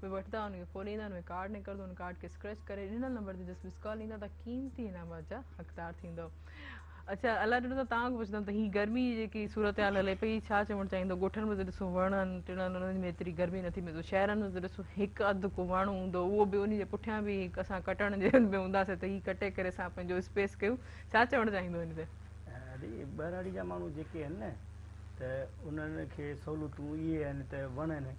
اهي وٺندا ان کي کوليندا ان ۾ ڪارڊ نڪرندو ان ڪارڊ کي اسڪريچ ڪري ڏنل نمبر تي جس مس ڪال ايندا ته قيمتي انعامات جا حقدار ٿيندو اڇا الله ڏنو ته توهان کان پڇندم ته هي گرمي جي جيڪي صورتحال هلي پئي ڇا چوڻ چاهيندو ڳوٺن ۾ ته ڏسو وڻ آهن ٽڻ آهن انهن ۾ ايتري گرمي نٿي محسوس شهرن ۾ ته ڏسو هڪ اڌ ڪو وڻ هوندو اهو به انهي جي پٺيان به اسان ڪٽڻ جي ان ۾ هونداسين ته هي ڪٽي ڪري اسان پنهنجو اسپيس ڪيون ڇا چوڻ چاهيندو ان تي. ادي ٻهراڙي جا ماڻهو جيڪي آهن نه ته انهن کي سهولتون اهي آهن ته وڻ آهن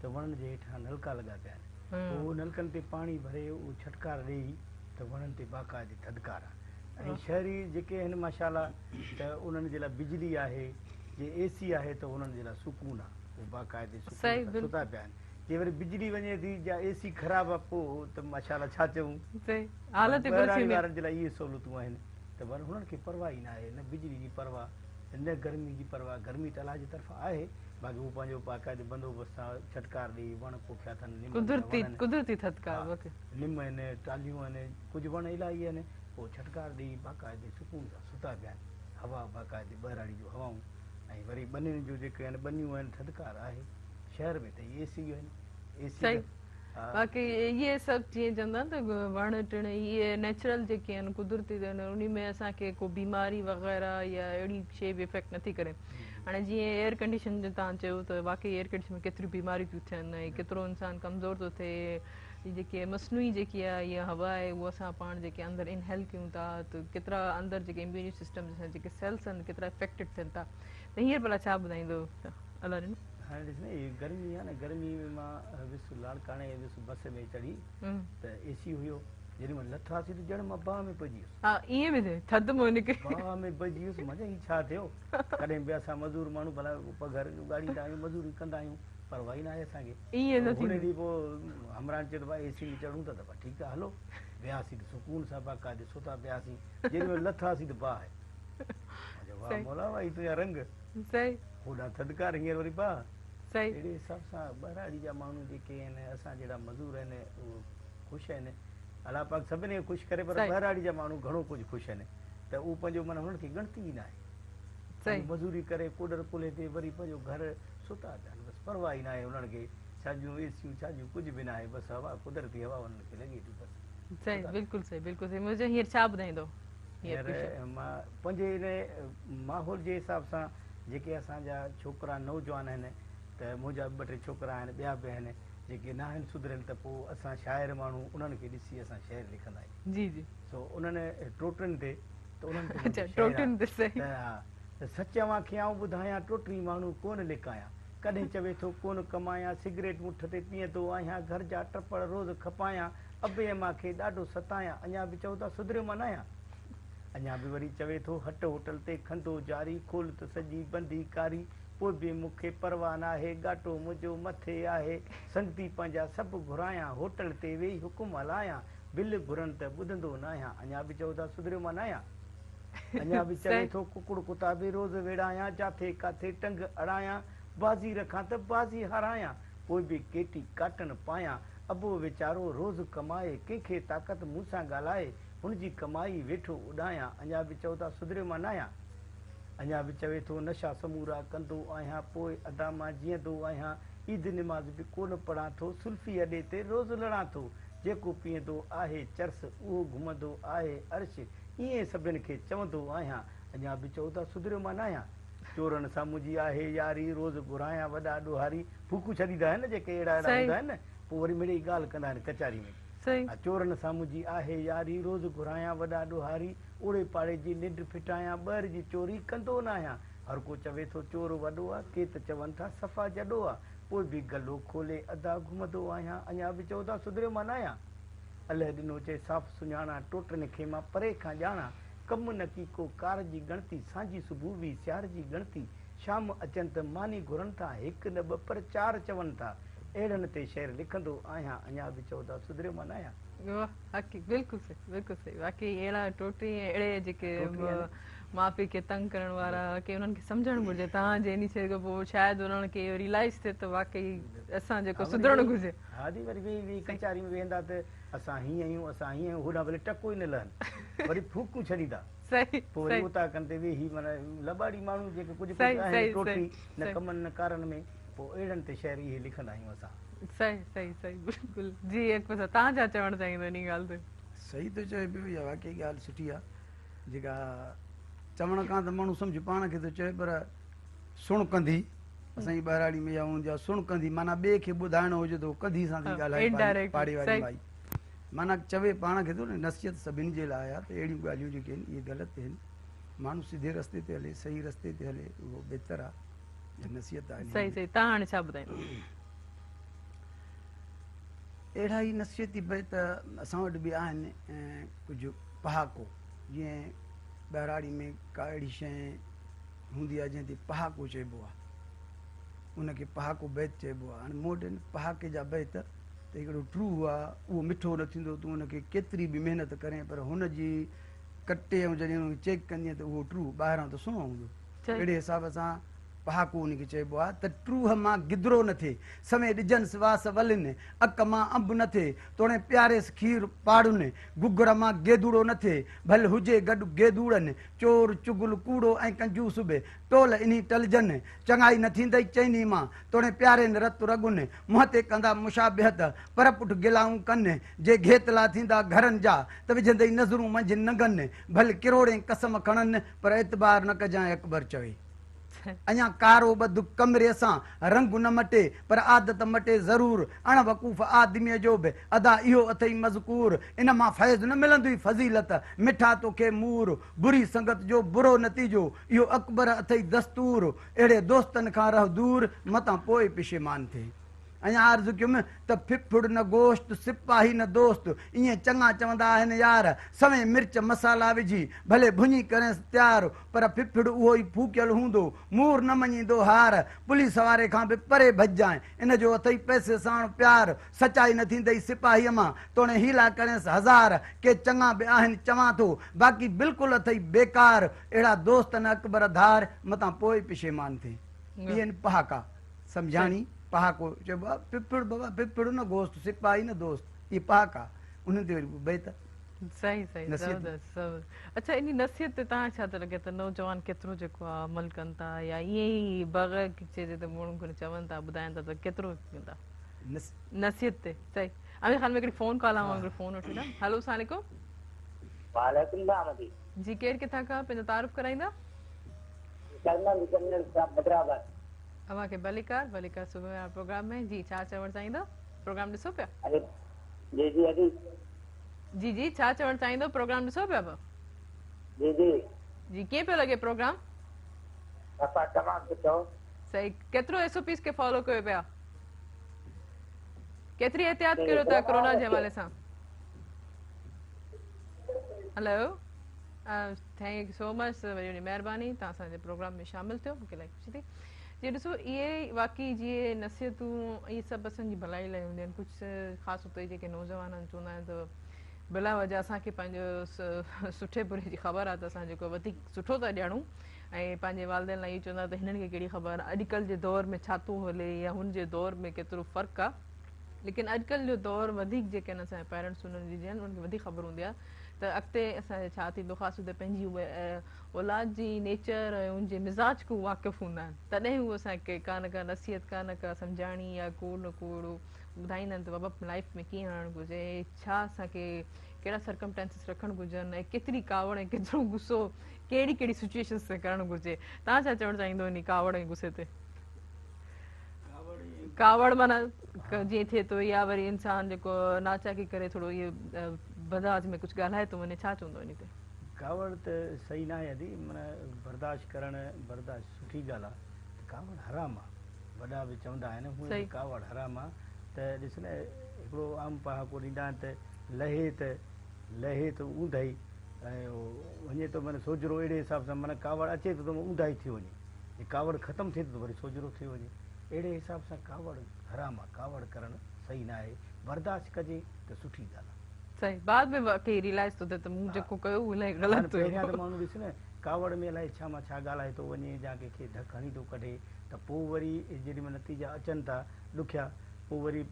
ته وڻن جي هيٺان نلڪا لڳا پيا آهن پوء نلڪن تي پاڻي ڀري اهو ڇٽڪار ڏيئي ته وڻن تي باقاعدي ٿڌڪار آهي. ۽ شهري جيڪي آهن ماشاء الله ته انهن جي لاء بجلي آهي جي اي سي آهي ته انهن جي لاء سڪون آهي اهي باقاعدي سڪون سان ستا پيا آهن جي وري بجلي وڃي ٿي يا اي سي خراب آهي پوء ته ماشاء الله ڇا چئون ٻهراڙي وارن جي لاء اهي سهولتون آهن ته پر هنن کي پرواهه ئي ناهي نه بجلي جي پرواهه نه گرمي جي پرواهه گرمي ته الله جي طرفان آهي باقي هو پنهنجو باقاعدي بندوبست سان ڇٽڪار ڏيئي وڻ پوکيا اٿن نم جا وڻ آهن قدرتي ٿڌڪار نم آهن ٽالهيون آهن ڪجهه وڻ الاهي آهن، پوء ڇٽڪار ڏيئي باقاعدي سڪون سان ستا پيا آهن. هوا باقاعدي ٻهراڙي جون هوائون ۽ وري ٻنين جون جيڪي آهن ٻنيون آهن ٿڌڪار آهي. شهر ۾ ته اي سي آهن. اي سي صحيح باقي اهي سڀ جيئن چوندا آهن ته وڻ ٽڻ اهي نيچرل جيڪي آهن قدرتي انهي ۾ اسان کي ڪو بيماري وغيره يا اهڙي شي به افيڪٽ نٿي ڪري. هاڻي جيئن ايئر ڪنڊيشن جو توهان چيو ته واقعي ايئر ڪنڊيشن ۾ ڪيتريون بيماريون ٿيون ٿين ۽ ڪيترو انسان ڪمزور ٿو ٿئي. هي جيڪي مصنوعي جيڪي آهي اها هوا آهي اها اسان پاڻ جيڪي اندر انهيل ڪيون ٿا ته ڪيترا اندر جيڪي اميوني سسٽم جا جيڪي سيلس آهن ڪيترا افيڪٽيڊ ٿين ٿا ته هينئر ڀلا ڇا ٻڌائيندو الله ڏنو. هاڻي ڏس نه هي گرمي آهي نه گرمي ۾ مان ويس لاڙڪاڻي ويس بس ۾ چڙهي ته اي سي هيو جيڏي مهل لٿاسين ته ڄڻ مان باهه ۾ پئجي ويس. ها ائين به ٿئي ٿڌ مان نڪري باهه ۾ پئجي ويس مان چيو هي ڇا ٿيو ڪڏهن به اسان مزور ماڻهو ڀلا پگهر اڳاڙيندا آهيون مزوري ڪندا آهيون پرواهه ئي ناهي اسان کي. ائين نه هن ٿيندو. ڏينهن پوء همراهن چيو ته ڀاء اي سي ۾ چڙهون ٿا ته ڀاء ٺيڪ آهي هلو. وياسين ته سڪون سان باقاعدي ستا پياسين. جيڏي مهل لٿاسين ته باهه. مان چيو واهه مولا واهه هي تنهنجا رنگ. هوڏانهن ٿڌڪار هينئر وري باهه. اهڙي حساب سان ٻهراڙي جا ماڻهو جيڪي آهن اسان جهڙا مزور آهن اهي خوش آهن. الله پاڪ سڀني کي خوش ڪري پر ٻهراڙي جا ماڻهو گهڻو ڪجهه خوش آهن ته اهو پنهنجو معنيٰ هنن کي ڳڻتي ئي ناهي. پنهنجي مزوري ڪري ڪوڏر ڪلهي تي وري پنهنجو گهر ستا پيا آهن بس پرواهه ئي ناهي هنن کي ڇا جون اي سيون ڇا جون ڪجهه به ناهي بس هوا قدرتي هوا هنن کي لڳي ٿي بس. صحيح بلڪل صحيح بلڪل صحيح منهنجو هينئر ڇا ٻڌائيندو هينئر مان پنهنجي ان ماحول جي حساب سان جيڪي اسان جا ڇوڪرا نوجوان آهن ته منهنجا به ٻه ٽي ڇوڪرا آهن ٻيا به آهن جيڪي ناهن سڌريل ته پوء اسان شاعر ماڻهو انهن کي ڏسي اسان شعر لکندا آهيون جي جي سو انهن ٽوٽن تي ته انهن تي منهنجو شعر آ ته ها ته سچ اوهان کي آئون ٻڌايان ٽوٽري ماڻهو ڪونه لڪايان ڪڏهن چوي ٿو ڪونه ڪمايان سگريٽ مٺ تي پيئندو آهيان گهر جا ٽپڙ روز کپايان ابي امان کي ڏاڍو ستايان اڃا به چئو ٿا سڌريو مان ناهيان اڃا به وري چوي ٿو هٽ هوٽل تي کنڊو جاري کول ته سڄي بندي ڪاري پوء به مون کي پرواهه ناهي ڳاٽو منهنجو مٿي آهي سنگتي پنهنجا سڀ گهرايان هوٽل تي ويهي حڪم هلايان بل گهرن ته ٻڌندو ناهيان اڃا به چئو ٿا سڌريو مان ناهيان اڃا به چوي ٿو ڪڪڙ ڪتا به روز ويڙهايان جاٿي ڪاٿي ٽنگ اڙايان بازي رکان ته بازي هارايان پوء به ڪيٽي ڪاٽن پايان ابو ويچارو روز ڪمائي ڪنهن کي طاقت مون سان ڳالهائي هن جي ڪمائي ويٺو اڏايان اڃا به چئو ٿا سڌريو مان ناهيان اڃا به چوي ٿو نشا سمورا ڪندو آهيان پوء ادا مان جيئندو آهيان عيد نماز به ڪونه پڙهان ٿو سلفي اڏي تي روز لڙان ٿو جيڪو پيئندو آهي چرس، اهو گهمندو آهي عرش، ائين سڀن کي چوندو آهيان، اڃا به چئو ٿا سڌريو مان ناهيان. چورن سان منهنجي آهي ياري، روز گهرايان وڏا ڏوهاري، ڦوڪون ڇڏيندا آهن نه جيڪي اهڙا اهڙا هوندا آهن نه، پوء وري مڙئي ڳالهه ڪندا آهن ڪچهري ۾. ها چورن سان منهنجي آهي ياري، روز گهرايان وڏا ڏوهاري، اوڙي پاڙي جي ننڊ ڦٽايان، ٻهر جي چوري ڪندو ناهيان. هر ڪو چوي ٿو چور وڏو آ، ڪي ته چون ٿا صفا جڏو آ، پوء به گلو کولي ادا گهمندو آهيان، اڃا به چئو ٿا سڌريو مان ناهيان. الهه ڏنو چئي صاف سڃاڻان، ٽوٽن کي مان پري کان ڄاڻان، ڪم نه ڪي ڪو ڪار جي ڳڻتي، سانجهي صبح وي سيار جي ڳڻتي، شام اچن ته ماني گهرن ٿا، هڪ نه ٻه پر چار چون ٿا، اهڙن تي شعر لکندو آهيان، اڃا به چئو ٿا سڌريو مان ناهيان. واھ حقي بلڪل صحيح بلڪل صحيح واقعي اهڙا ٽوٽي ۽ اهڙي جيڪي ماء پيء کي تنگ ڪرڻ وارا ڪي انهن کي سمجهڻ گهرجي توهان جي انهي شعر کان پوء شايد انهن کي اهو ريلائز ٿئي ته واقعي اسان جيڪو سڌرڻ گهرجي. ها جي وري ويهي ويهي ڪچهري ۾ ويهندا ته اسان هيئن آهيون اسان هيئن آهيون هوڏانهن ڀلي ٽڪو ئي نه لهن وري ڦوڪون ڇڏيندا صحيح پوء وري اوطاقن تي ويهي معنيٰ لٻاڙي ماڻهو جيڪي ڪجهه ڪجهه آهن ٽوٽي نه ڪمن نه ڪارن ۾ پوء اهڙن تي شعر اهي لکندا آهيون اسان. صحيح صحيح صحيح بلڪل جي اڪبر صاحب توهان ڇا چوڻ چاهيندو انهي ڳالهه تي. صحيح ٿو چوي پيو اها واقعي ڳالهه سٺي آهي. جيڪا چوڻ کان ته ماڻهو سمجهه پاڻ کي ٿو چوي پر سڻ ڪنڌي اسان جي ٻهراڙي ۾ اها هوندي آهي سڻ ڪنڌي معنيٰ ٻئي کي ٻڌائڻو هجي ته ڪنڌي سان ٿي ڳالهائي پاڙي واري مائي معنيٰ چوي پاڻ کي ٿو نه نصيحت سڀني جي لاء آهي ته اهڙيون ڳالهيون جيڪي آهن اهي غلط آهن ماڻهو سڌي رستي تي هلي صحيح رستي تي هلي اهو بهتر آهي نصيحت آهي صحيح صحيح تان هاڻي ڇا ٻڌائيندو اهڙا ئي نصيحتي بيت اسان وٽ به آهن ڪجهه پهاڪو جيئن ٻهراڙي ۾ ڪا اهڙي شيء هوندي آهي جنهن تي پهاڪو چئبو آهي ان کي پهاڪو بيت چئبو آهي هاڻي مون وٽ آهن پهاڪي جا بيت ته هڪڙو ٽوهه آهي اهو مٺو نه ٿيندو تون ان کي ڪيتري به محنت ڪرين پر هن جي ڪٽي ۽ جڏهن ان کي چيڪ ڪندين ته اهو ٽوهه ٻاهران ته سهڻو هوندو اهڙي حساب سان پهاڪو ان کي چئبو آهي ته ٽوهه مان گدرو نه ٿئي، سوين ڏجنس واس ولين، اڪ مان انب نه ٿئي، توڻي پياريس کير پاڙن، گگر مان گيدوڙو نه ٿئي، ڀل هجي گڏ گيدوڙن، چور، چغل، ڪوڙو ۽ ڪنجوس به ٽول انهي ٽلجن، چڱائي نه ٿيندئي چئني مان، توڻي پيارين رت رڳن، منهن تي ڪندا مشابهت، پر پٺ گلائون ڪن، جي گهيتلا ٿيندا گهرن جا، ته وجهندئي نظرون منجهه ننگن، ڀل ڪروڙين قسم کڻن، پر اعتبار نه ڪجانء اڪبر چوي. اڃا ڪارو ٻڌ ڪمري سان رنگ نه مٽي، پر عادت مٽي ضرور. اڻ وقوف آدميء جو به ادا اهو اٿئي مذڪور. ان مان فيض نه ملندوئي فضيلت، مٺا توکي مور. بري سنگت جو برو نتيجو، اهو اڪبر اٿئي دستور. اهڙي دوستن کان رهه دور، متان پوء پشيمان ٿئين. ۽ عرض ڪيم ته ڦڦڙ نه گوشت، سپاهي نه دوست، ائين چڱا چوندا آهن يار، سوين مرچ مصالحا وجهي، ڀلي ڀڃي ڪرينس تيار، پر ڦڦڙ اهو ئي ڦوڪيل هوندو، مور نه مڃيندو هار، پوليس واري کان به پري ڀڄجانء، ان جو اٿئي پئسي ساڻ پيار، سچائي نه ٿيندئي سپاهيء مان، توڻي حيلا ڪرينس هزار، ڪي چڱا به آهن چوان ٿو، باقي بلڪل اٿئي بيڪار، اهڙا دوست نه اڪبر ڌار، متان پوء پشيمان ٿئين. اهي آهن پهاڪا. سمجهاڻي، پهاڪو چئبو آهي، ڦڦڙ بابا ڦڦڙ نه گوشت، سپاهي نه دوست. اهي پهاڪا. انهن تي وري پوء بيت. صحيح صحيح زبردست زبردست اڇا انهي نصيحت تي توهان کي ڇا ٿو لڳي ته نوجوان ڪيترو جيڪو آ عمل ڪن ٿا يا ائين ئي بغير چئجي ته ماڻهو کي چون ٿا ٻڌائن ٿا ته ڪيترو ڪن ٿا نصيحت تي صحيح امير خان ۾ هڪڙي فون ڪال آ هڪڙو فون وٺي ٿا هلو السلام عليڪم. وعليڪم السلام جي. جي ڪير ڪٿان کان پنهنجو تعارف ڪرائيندا. سرمد چنڙ صاحب حيدرآباد. اوهان کي ڀليڪار ڀليڪار صبح وارا پروگرام ۾ جي ڇا چوڻ چاهيندو پروگرام ڏسو پيا. جي جي ادي. جي جي ڇا چوڻ چاهيندو پروگرام ڏسو پيا به. جي جي. جي ڪيئن پيو لڳي پروگرام. صفا تمام سٺو. صحيح ڪيترو ايس او پيز کي فالو ڪيو پيا ڪيتري احتياط ڪريو ٿا ڪورونا جي حوالي سان. هلو thank you سو مچ وڏي وڏي مهرباني توهان اسان جي پروگرام ۾ شامل ٿيو مونکي الاهي خوشي ٿي جي ڏسو اهي واقعي جي نصيحتون اهي سڀ اسان جي ڀلائي لاء هونديون آهن ڪجهه خاص طور تي جيڪي نوجوان آهن چوندا آهن ته بلا وجه اسان کي پنهنجو سٺي بري جي خبر آهي ته اسان جيڪو وڌيڪ سٺو ٿا ڄاڻون ۽ پنهنجي والدين لاء اهو چوندا ته هنن کي ڪهڙي خبر اڄڪلهه جي دور ۾ ڇا ٿو هلي يا هن جي دور ۾ ڪيترو فرق آهي ليڪن اڄڪلهه جو دور وڌيڪ جيڪي آهن اسان جا پيرنٽس انهن جي جن انهن کي وڌيڪ خبر هوندي آهي ته اڳتي اسان جي ڇا ٿيندو خاص طور تي پنهنجي اولاد جي نيچر ۽ ان جي مزاج کان واقف هوندا آهن تڏهن هو اسان کي ڪا نه ڪا نصيحت ڪا نه ڪا سمجهاڻي يا ڪو نه ڪو اهڙو ٻڌائيندا آهن ته بابا لائف ۾ ڪيئن هلڻ گهرجي ڇا اسان کي ڪهڙا سرڪمٽانسز رکڻ گهرجن ۽ ڪيتري ڪاوڙ ۽ ڪيترو غصو ڪهڙي ڪهڙي سچويشنس تي ڪرڻ گهرجي توهان ڇا چوڻ چاهيندو انهي ڪاوڙ ۽ غصي تي؟ ڪاوڙ معنيٰ جيئن ٿئي ٿو يا وري انسان جيڪو ناچاڪي ڪري ٿورو اهو برداشت ۾ ڪجهه ڳالهائي ٿو وڃي ڇا چوندو انهي تي؟ ڪاوڙ ته صحيح ناهي ادي معنيٰ برداشت ڪرڻ برداشت سٺي ڳالهه آ ته ڪاوڙ حرام آ وڏا به چوندا آهن هونئن به ڪاوڙ حرام آ ته ڏس نه هڪڙو عام پهاڪو ڏيندا آهن ته لهي ته لهي ته اونداهي ۽ وڃي ٿو معنيٰ سوجهرو اهڙي حساب سان معنيٰ ڪاوڙ اچي ٿو ته اونداهي ٿي وڃي جي ڪاوڙ ختم ٿئي ٿي ته وري سوجهرو ٿيو وڃي. اهڙي حساب سان ڪاوڙ حرام آ، ڪاوڙ ڪرڻ صحيح ناهي، برداشت ڪجي ته سٺي ڳالهه آ. صحيح بعد ۾ واقعي ريلائز ٿو ٿئي ته مون جيڪو ڪيو اهو الاهي غلط هيو. پهريان ته ماڻهو ڏس نه ڪاوڙ ۾ الائي ڇا مان ڇا ڳالهائي ٿو وڃي يا ڪنهن کي ڌڪ هڻي ٿو ڪڍي ته پوء وري جيڏي مهل نتيجا اچن ٿا ڏکيا پوء وري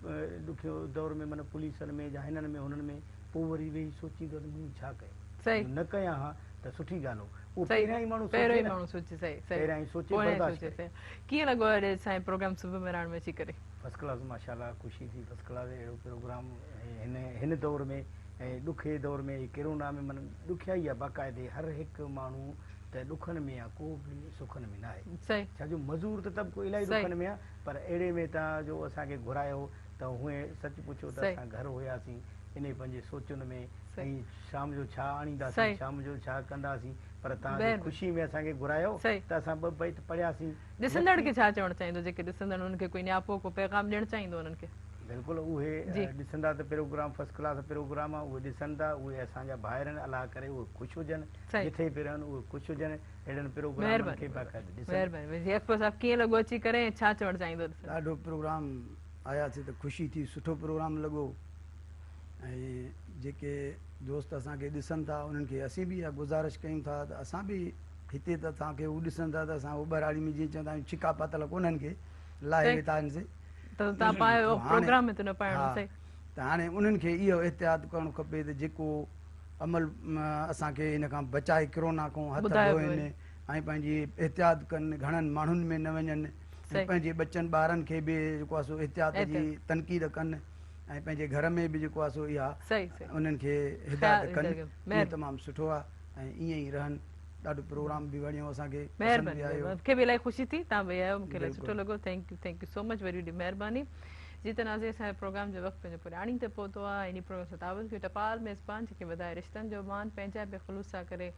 ڏکيو دور ۾ معنيٰ پوليسن ۾ يا هنن ۾ هنن ۾ پوء وري ويهي سوچيندو ته مون ڇا ڪيو نه ڪيان ها ته سٺي ڳالهه هو اهو پهريان ئي ماڻهو سوچي نه ماڻهو سوچي صحيح صحيح پهريان ئي سوچي برداشت ڪري. ڪيئن لڳو اڄ اسان جي پروگرام صبح مهراڻ ۾ اچي ڪري. فرسٽ ڪلاس ماشاءالله خوشي ٿي فرسٽ ڪلاس اهڙو پروگرام هن هن دور ۾ ۽ ڏکي دور ۾ هي ڪرونا ۾ معنيٰ ڏکيائي آ باقاعدي هر هڪ ماڻهو ته ڏکن ۾ آ ڪو به سکن ۾ ناهي صحيح ڇا جو مزور ته طبقو الاهي ڏکن ۾ آ پر اهڙي ۾ توهان جو اسان کي گهرايو ته هونئن سچ پڇو ته اسان گهر هياسين انهي پنهنجي سوچن ۾ ۽ شام جو ڇا آڻينداسين شام جو ڇا ڪنداسين پر توهان جو خوشي ۾ اسان کي گهرايو ته اسان ٻه بيت پڙهياسين. ڏسندڙ کي ڇا چوڻ چاهيندو جيڪي ڏسندڙ انهن کي ڪوئي نياپو ڪو پيغام ڏيڻ چاهيندو انهن کي. بلڪل اهي ڏسندا ته پروگرام فرسٽ ڪلاس پروگرام آ اهي ڏسن ٿا اهي اسان جا ڀائر آهن الله ڪري اهي خوش هجن جٿي به رهن اهي خوش هجن اهڙن پروگرامن کي باقاعده ڏسن. مهرباني جي اڪبر صاحب ڪيئن لڳو اچي ڪري ۽ ڇا چوڻ چاهيندو ڏسندڙ. ڏاڍو پروگرام آياسي ته خوشي ٿي سٺو پروگرام لڳو ۽ جيڪي دوست اسان کي ڏسن ٿا انهن کي اسين به اها گذارش ڪيون ٿا ته اسان به هتي ته اسان کي هو ڏسن ٿا ته اسان هو ٻهراڙي ۾ جيئن چوندا آهيون ڇڪا پاتل ڪونهن کي لاهي ويتا آهن سي ته تان پايو پروگرام ۾ ته نه پائڻو صحيح ته هاڻي انهن کي اهو احتياط ڪرڻ کپي ته جيڪو عمل اسان کي ان کان بچائي ڪرونا کان هٿ ڌوئن ۽ پنهنجي احتياط ڪن گهڻن ماڻهن ۾ نه وڃن ۽ پنهنجي ٻچن ٻارن کي به جيڪو آهي سو احتياط جي تنقيد ڪن ۽ پنهنجي گهر ۾ به جيڪو آهي سو اها انهن کي هدايت ڪن اهو تمام سٺو آهي ۽ ائين ئي رهن ڏاڍو پروگرام به وڻيو اسان کي پسند به آيو. مون کي به الاهي خوشي ٿي توهان ٻئي آيو مون کي الاهي سٺو لڳو thank you thank you so much وڏي وڏي مهرباني جي ته ناظرين اسان جي پروگرام جو وقت پنهنجو پڄاڻي تي پهتو آهي انهي پروگرام سان تعاون ڪيو ٽپال ميزبان جيڪي وڌائي رشتن جو مان پنهنجائپ ۽ خلوص سان ڪري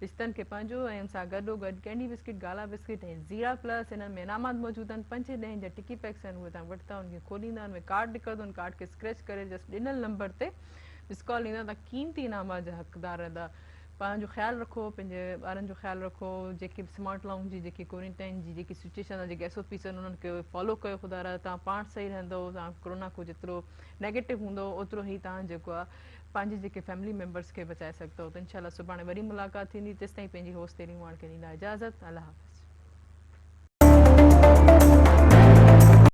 رشتن کي پنهنجو ۽ ان سان گڏو گڏ ڪينڊي بسڪٽ، گالا بسڪٽ ۽ زيرا پلس انهن ۾ انعامات موجود آهن پنجين ڏهين جا ٽڪي پيڪس آهن اهي توهان وٺندا ان کي کوليندا ان ۾ ڪارڊ نڪرندو ان ڪارڊ کي اسڪريچ ڪري جسٽ ڏنل نمبر تي مس ڪال ڏيندا توهان قيمتي انعامات جا حقدار رهندا پنهنجو خيال رکو پنهنجي ٻارن جو خيال رکو جيڪي به سمارٽ لائونج جي جيڪي ڪورنٽائن جي جيڪي سچويشن آهي جيڪي ايس او پيز آهن انهن کي فالو ڪيو خدا را توهان پاڻ صحيح رهندو توهان ڪورونا کان جيترو نيگيٽو هوندو اوترو هي توهان جيڪو آهي پنهنجي جيڪي فيملي ميمبرس کي بچائي سگهندؤ ته انشاء الله سڀاڻي وري ملاقات ٿيندي تيستائين پنهنجي هوست تيري ماڻ کي ڏيندا اجازت الله حافظ.